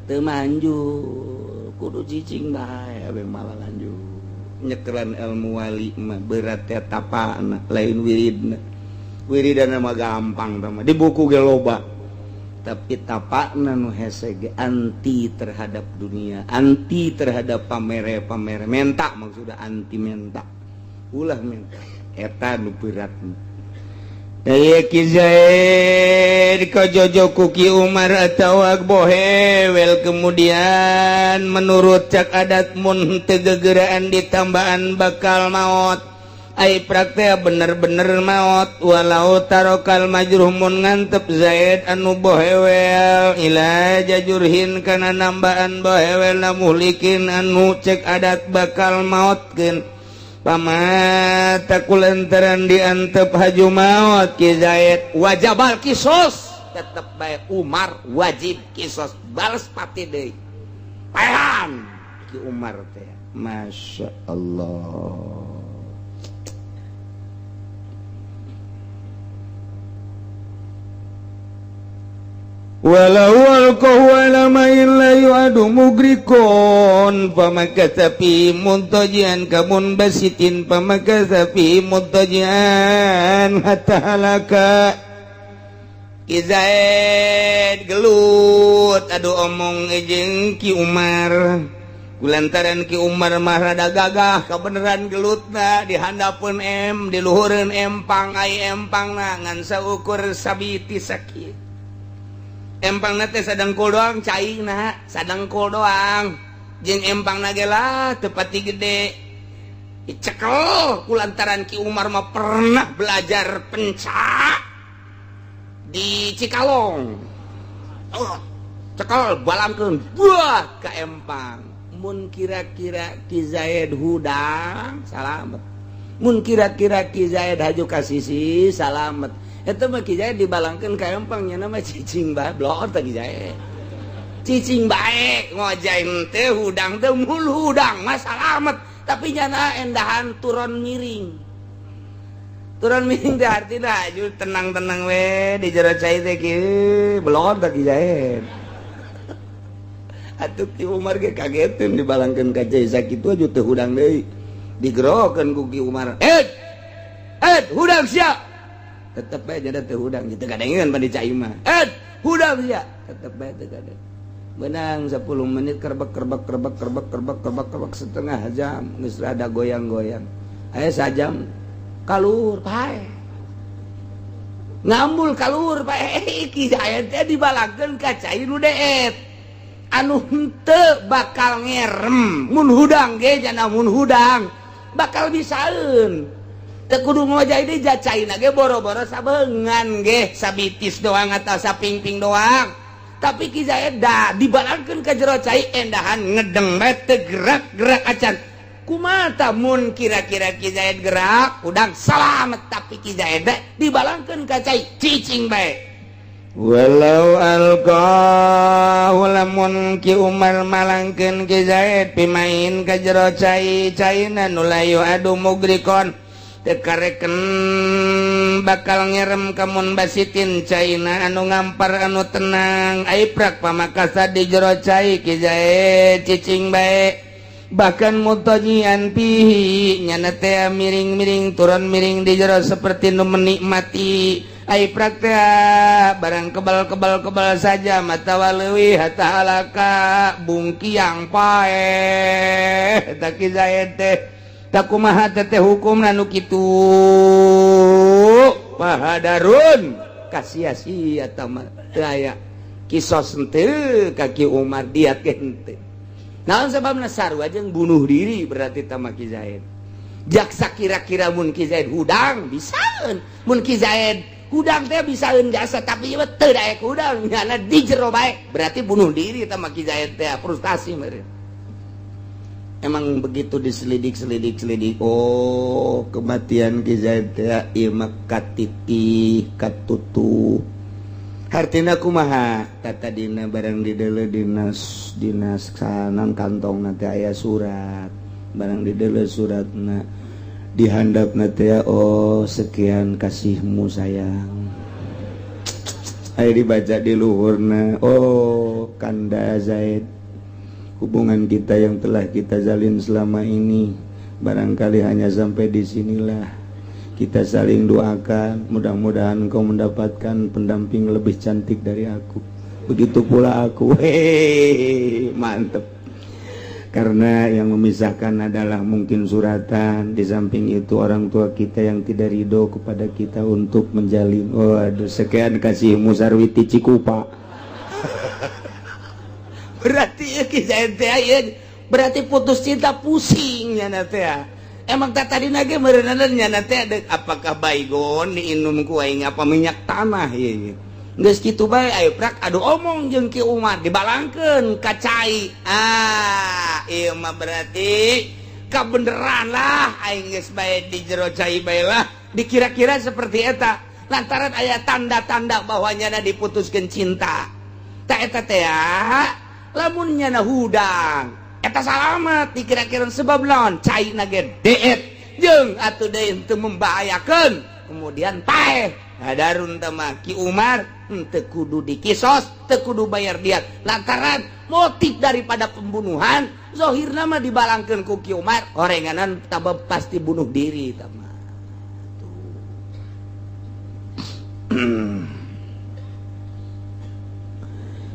teu manjur kudu cicing bae abeh malah lanjut. Nyekelan ilmu wali mah berat teh tapana lain wiridna. Wiridana mah gampang tah mah di buku ge loba. Tapi tapakna nu hese ge anti terhadap dunia, anti terhadap pamere-pamere menta, maksudna anti menta. Ulah menta eta nu berat. Ki Zaid kajojo ku Ki Umar atawa bohewel kemudian menurut cak adat mun teu gegeraan ditambaan bakal maot. Ai praktek bener-bener maot walau tarokal majruh mun ngantep Zaid anu bohewel ila jajurhin kana nambaan bohewel muhlikin anu cek adat bakal maotkeun. Pamata kulantaran diantep haju maot Ki Zaid wajabal kisos tetep bae Umar wajib kisos balas pati deui paehan Ki Umar teh. Masya Allah. Walau alqahu ala ma'in la yu'adu mugrikon famakatha fi muntajian kamun basitin famakatha fi muntajian hatta halaka. Ki Zaid gelut aduh omong jeung Ki Umar kulantaran Ki Umar mah rada gagah kabeneran gelutna dihandapeun em diluhureun empang ai empangna ngan saukur sabiti sakit. Empang teh sadengkul doang caina sadengkul doang jeung empang ge lah teu pati gede dicekel kulantaran Ki Umar mah pernah belajar pencak di Cikalong. Oh, cekel balangkeun buah ka empang mun kira-kira Ki Zaid hudang salamet mun kira-kira Ki Zaid haju ka sisi salamet. Eta mah Ki Zaid dibalangkeun ka empang nya mah cicing bae blor teh Ki Zaid. Cicing bae ngojay teh hudang teh mul hudang mah salamet tapi nyana endahan turun miring. Turun miring teh artina aju tenang-tenang we di jero cai teh kieu blor teh Ki Zaid. Atuh Ki Umar ge kageteun dibalangkeun ka cai sakitu aju teu hudang deui. Digerokeun ku Ki Umar. "Eh! Eh, hudang sia!" Tetep bae jadi teu hudang gitu kadengeun pan di cai mah. Eh, hudang sia. Tetep bae teu kadeng. Benang 10 menit kerbek kerbek kerbek kerbek kerbek kerbek kerbek setengah jam geus rada goyang-goyang. Aya sajam kalur pae. Ngambul kalur pae Ki Zaid teh dibalangkeun ka cai nu deet. Anu henteu bakal ngerem mun hudang ge jana mun hudang bakal bisaeun. Teu kudu ngojay deui jacaina ge boro-boro sabeungan ge sabitis doang atau sapingping doang. Tapi Ki Zaid da dibalangkeun ka jero cai endahan ngedeng bae teu gerak-gerak acan. Kumaha tah mun kira-kira Ki Zaid gerak udang salamet tapi Ki Zaid dibalangkeun ka cai cicing bae. Walau alqahu lamun Ki Umar malangkeun Ki Zaid pimain ka jero cai caina nu layu adu mugrikon. Teu kareken bakal ngerem kamun basitin caina anu ngampar anu tenang aiprak pamakasa di jero cai Ki Zaid cicing bae bahkan mutojian pihi nyana teh miring-miring turun miring di jero seperti nu menikmati aiprak teh barang kebal-kebal kebal saja mata waleuwih hatta halaka bungkiang paeh eta Ki Zaid teh takumaha teh hukum nu kitu pahadarun kasia-sia tama teu aya kisos henteu ka Ki Umar diat ge henteu. Naon sababna sarua jeung bunuh diri berarti tama Ki Zaid. Jaksa kira-kira mun Ki Zaid hudang bisaeun, mun Ki Zaid hudang teh bisaeun jasa tapi ieu teu daek hudang nyana di jero bae berarti bunuh diri tama Ki Zaid teh frustasi meureun. Emang begitu diselidik-selidik-selidik, oh kematian Ki Zaid teh ieu mah katitih katutuh. Hartina kumaha? Tata dina barang dideuleu dinas dinas sanan kantongna teh aya surat. Barang dideuleu suratna dihandapna teh oh sekian kasihmu sayang. Aya dibaca di luhurna, oh kanda Zaid, hubungan kita yang telah kita jalin selama ini barangkali hanya sampai di sinilah. Kita saling doakan, mudah-mudahan kau mendapatkan pendamping lebih cantik dari aku. Begitu pula aku. Hehehe, mantep. Karena yang memisahkan adalah mungkin suratan. Di samping itu orang tua kita yang tidak ridho kepada kita untuk menjalin. Waduh, sekian kasih Musarwiti Cikupa. Berarti ya kisah ente ya, berarti putus cinta pusing ya nanti ya. Emang tak tadi nage meureunan nya nanti ada apakah baygon diinum ku aing apa minyak tanah ya. Geus kitu bae ayo prak adu omong jeung Ki Umar dibalangkeun ka cai. Ah, ieu mah berarti kabeneran lah aing geus bae di jero cai bae lah. Dikira-kira seperti eta lantaran aya tanda-tanda bahwa nyana diputuskeun cinta. Tak eta teh lamun nyana hudang eta salamet dikira-kira sebab lawan cai nage deet jeung atuh deui henteu membahayakeun kemudian paeh hadarun teh mah Ki Umar henteu kudu dikisos teu kudu bayar diat lantaran motif daripada pembunuhan zahirna mah dibalangkeun ku Ki Umar orenganan tabab pasti bunuh diri tah mah.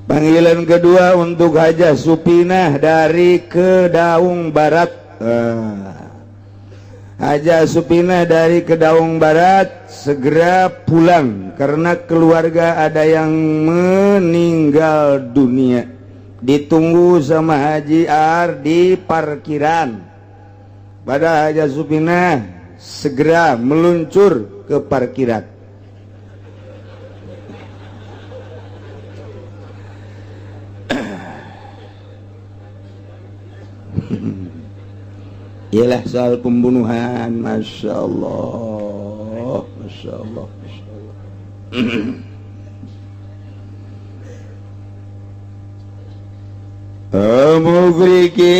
Panggilan kedua untuk Hajah Supinah dari Kedaung Barat. Hajah Supinah dari Kedaung Barat segera pulang karena keluarga ada yang meninggal dunia. Ditunggu sama Haji Ar di parkiran. Pada Hajah Supinah segera meluncur ke parkiran. Ialah soal pembunuhan, masya Allah, masya Allah, masya Allah. Mugrikin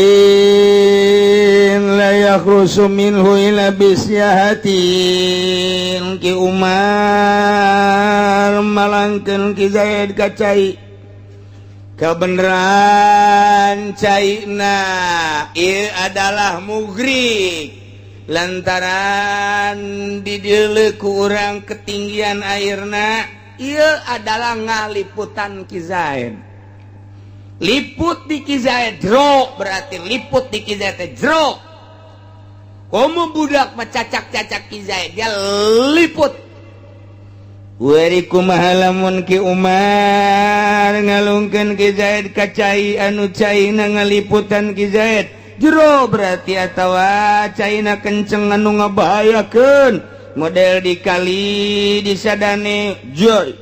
la yakhrusu minhu ila bisyahatin. Ki Umar malangkeun Ki Zaid ka cai. Kebenaran caina ieu adalah mugrik lantaran dideuleu ku urang ketinggian airna ieu adalah ngaliputan Ki Zaid. Liput di Ki Zaid jero berarti liput di Ki Zaid teh jero. Komo budak mecacak-cacak Ki Zaid dia liput. Wari kumaha lamun Ki Umar ngalungkeun Ki Zaid ka cai anu caina ngaliputan Ki Zaid jero berarti atawa caina kenceng anu ngabahayakeun model di kali di sadane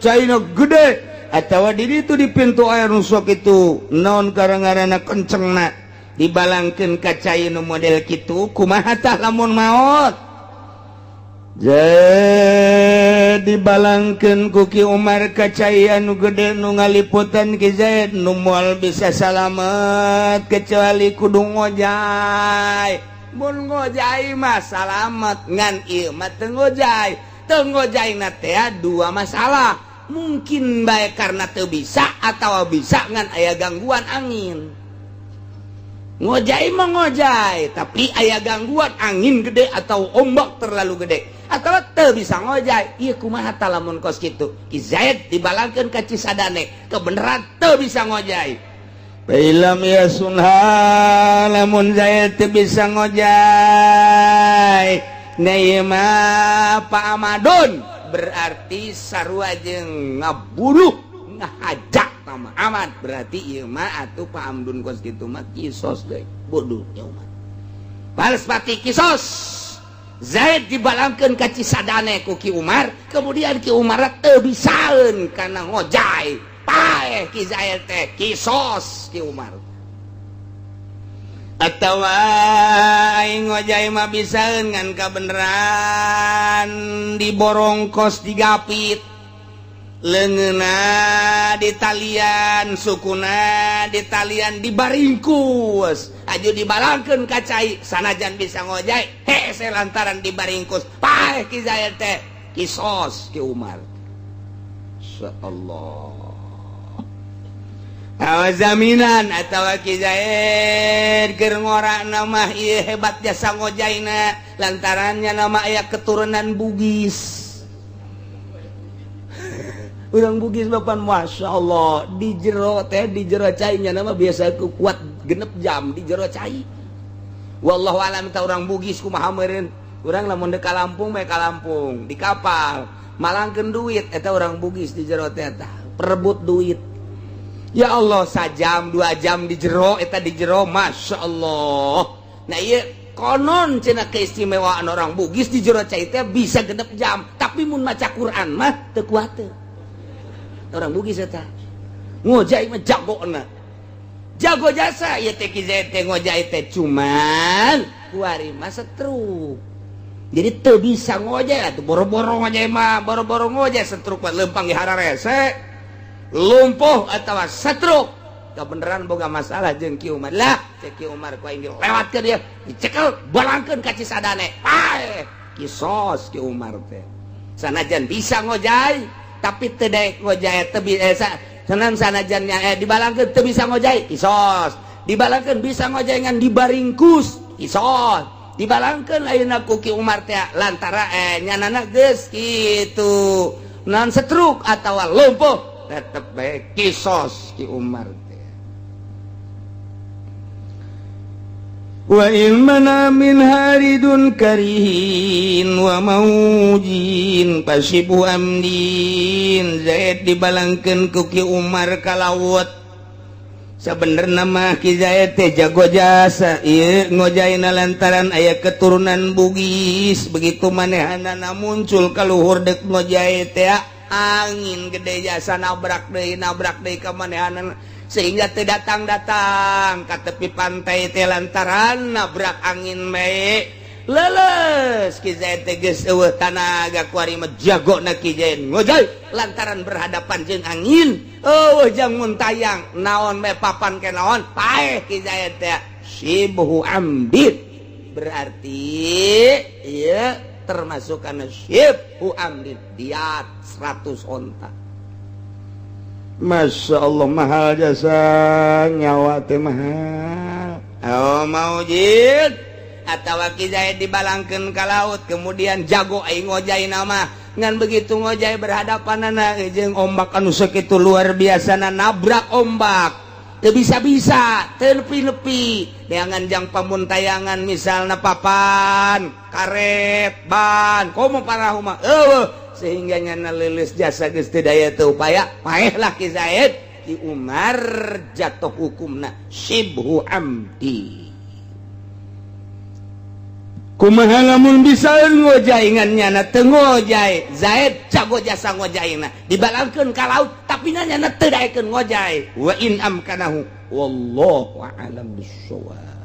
caina gede atawa di ditu di pintu air nu sok itu naon karangarana kencengna dibalangkeun ka cai nu model kitu kumaha tah lamun maot. Jadi balangkeun ku Ki Umar ka cai anu gede nu ngaliputan Ki Zaid nu moal bisa salamet kecuali kudu ngojay. Mun ngojay mah salamet, ngan ieu mah teu ngojay. Teu ngojayna teh dua masalah. Mungkin baik karena teu bisa atau bisa ngan aya gangguan angin. Ngojay mah ngojay, tapi aya gangguan angin gede atau ombak terlalu gede atau teu bisa ngojay. Ieu kumaha tah lamun kos kitu? Ki Zaid dibalangkeun ka Cisadane, kebenaran teu bisa ngojay. Film ya sunha, lamun Zaid teu bisa ngojay, nah ieu mah Pak Amadun berarti sarua jeung ngabunuh, ngahajak sama Ahmad. Berarti ieu mah atuh Pak Amdun kos kitu mah kisos deui, bodoh ya umat. Balas pati kisos. Zaid dibalangkeun ka Cisadane ku Ki Umar, kemudian Ki Umar teu bisaeun kana ngojay, paeh Ki Zaid teh, kisos Ki Umar. Atau aing ngojay mah bisaeun, ngan kabeneran diborongkos, digapit leungeunna di talian, sukuna di talian, dibaringkus aju dibalangkeun ka cai, sanajan bisa ngojay hese lantaran dibaringkus, paeh Ki Zaid teh, kisos Ki Umar. Allah jaminan atau Ki Zaid keur ngora nama ieu hebat jasa ngojayna lantarannya nama aya keturunan Bugis. Urang Bugis bapan, Masya Allah, di jero teh, di jero cainya nama biasa kuat 6 jam di jero cai. Wallahu alam ta urang Bugis kumaha meureun. Urang lamun deuk ka Lampung bae, ka Lampung di kapal malangkeun duit. Eta urang Bugis di jero teh eta perebut duit. Ya Allah, sajam 2 jam di jero eta, di jero, Masya Allah. Nah, iya konon cenah keistimewaan orang Bugis di jero cai teh bisa 6 jam, tapi mun maca Quran mah teu kuat teh. Orang Bugis eta ngojay mah jago na, jago jasa ieu teh. Ki Zaid teh ngojay teh cuman kuari mah setruk, jadi teu bisa ngojay atuh. Boro-boro ngojay mah, boro-boro ngojay, setruk mah lempang di hararese, lumpuh atau setruk, kebenaran boga masalah jeung Ki Umar lah. Cek Ki Umar, ku aing dilewatkeun dia, dicekel, balangkeun ka Cisadane, paeh, kisos Ki Umar teh. Sanajan bisa ngojay tapi teu daek ngojay, teu senang sanajannya dibalangkeun teu bisa ngojay, kisos. Dibalangkeun bisa ngojay ngan dibaringkus, kisos. Dibalangkeun ayeuna ku Ki Umar teh lantara nyanana geus kitu nan setruk atawa lumpuh, tetep bae kisos Ki Umar teh. Wa in mana min haridun karihin wa maujin pasibu amdin. Zaid dibalangkeun ku Ki Umar ka laut. Sebenarnya mah Ki Zaid teh jago jasa ieu ngojayna lantaran aya keturunan Bugis. Begitu manehanana muncul ka luhur dek ngojay teh, angin gede jasa, nabrak deui ka manehanana sehingga teu datang-datang ka tepi pantai teh lantaran nabrak angin bae, leles. Ki Zaid teh geus eueuh tanaga. Kuari mah jagona Ki Zaid ngojay, lantaran berhadapan jeung angin, eueuh jang muntayang naon bae, papan ke naon, paeh Ki Zaid teh, syibhu amdin. Berarti ieu termasuk kana syibhu amdin, diat 100 onta. Masya Allah, mahal jasa nyawa teh, mahal. Oh, maujid atau Ki Zaid dibalangkeun ka laut, kemudian jago aing ngojay nama, ngan begitu ngojay berhadapan anak jeung ombak anu sakitu luar biasa na, nabrak ombak teu bisa-bisa, teu nepi-nepi neangan jang pamuntayangan, misalna papan karet ban komo parahu mah eueuh, sehingga nyana leuleus jasa, geus teu daya teu upaya, paeh lah Ki Zaid. Ki Umar jatuh hukumna syibhu amdi. Kumaha lamun bisa ngojay ngan nyana teu ngojay? Zaid jago jasa ngojayna, dibalangkeun ka laut tapi nyana teu daekeun ngojay. Wa in amkanahu, wallahu a'lam bissawab.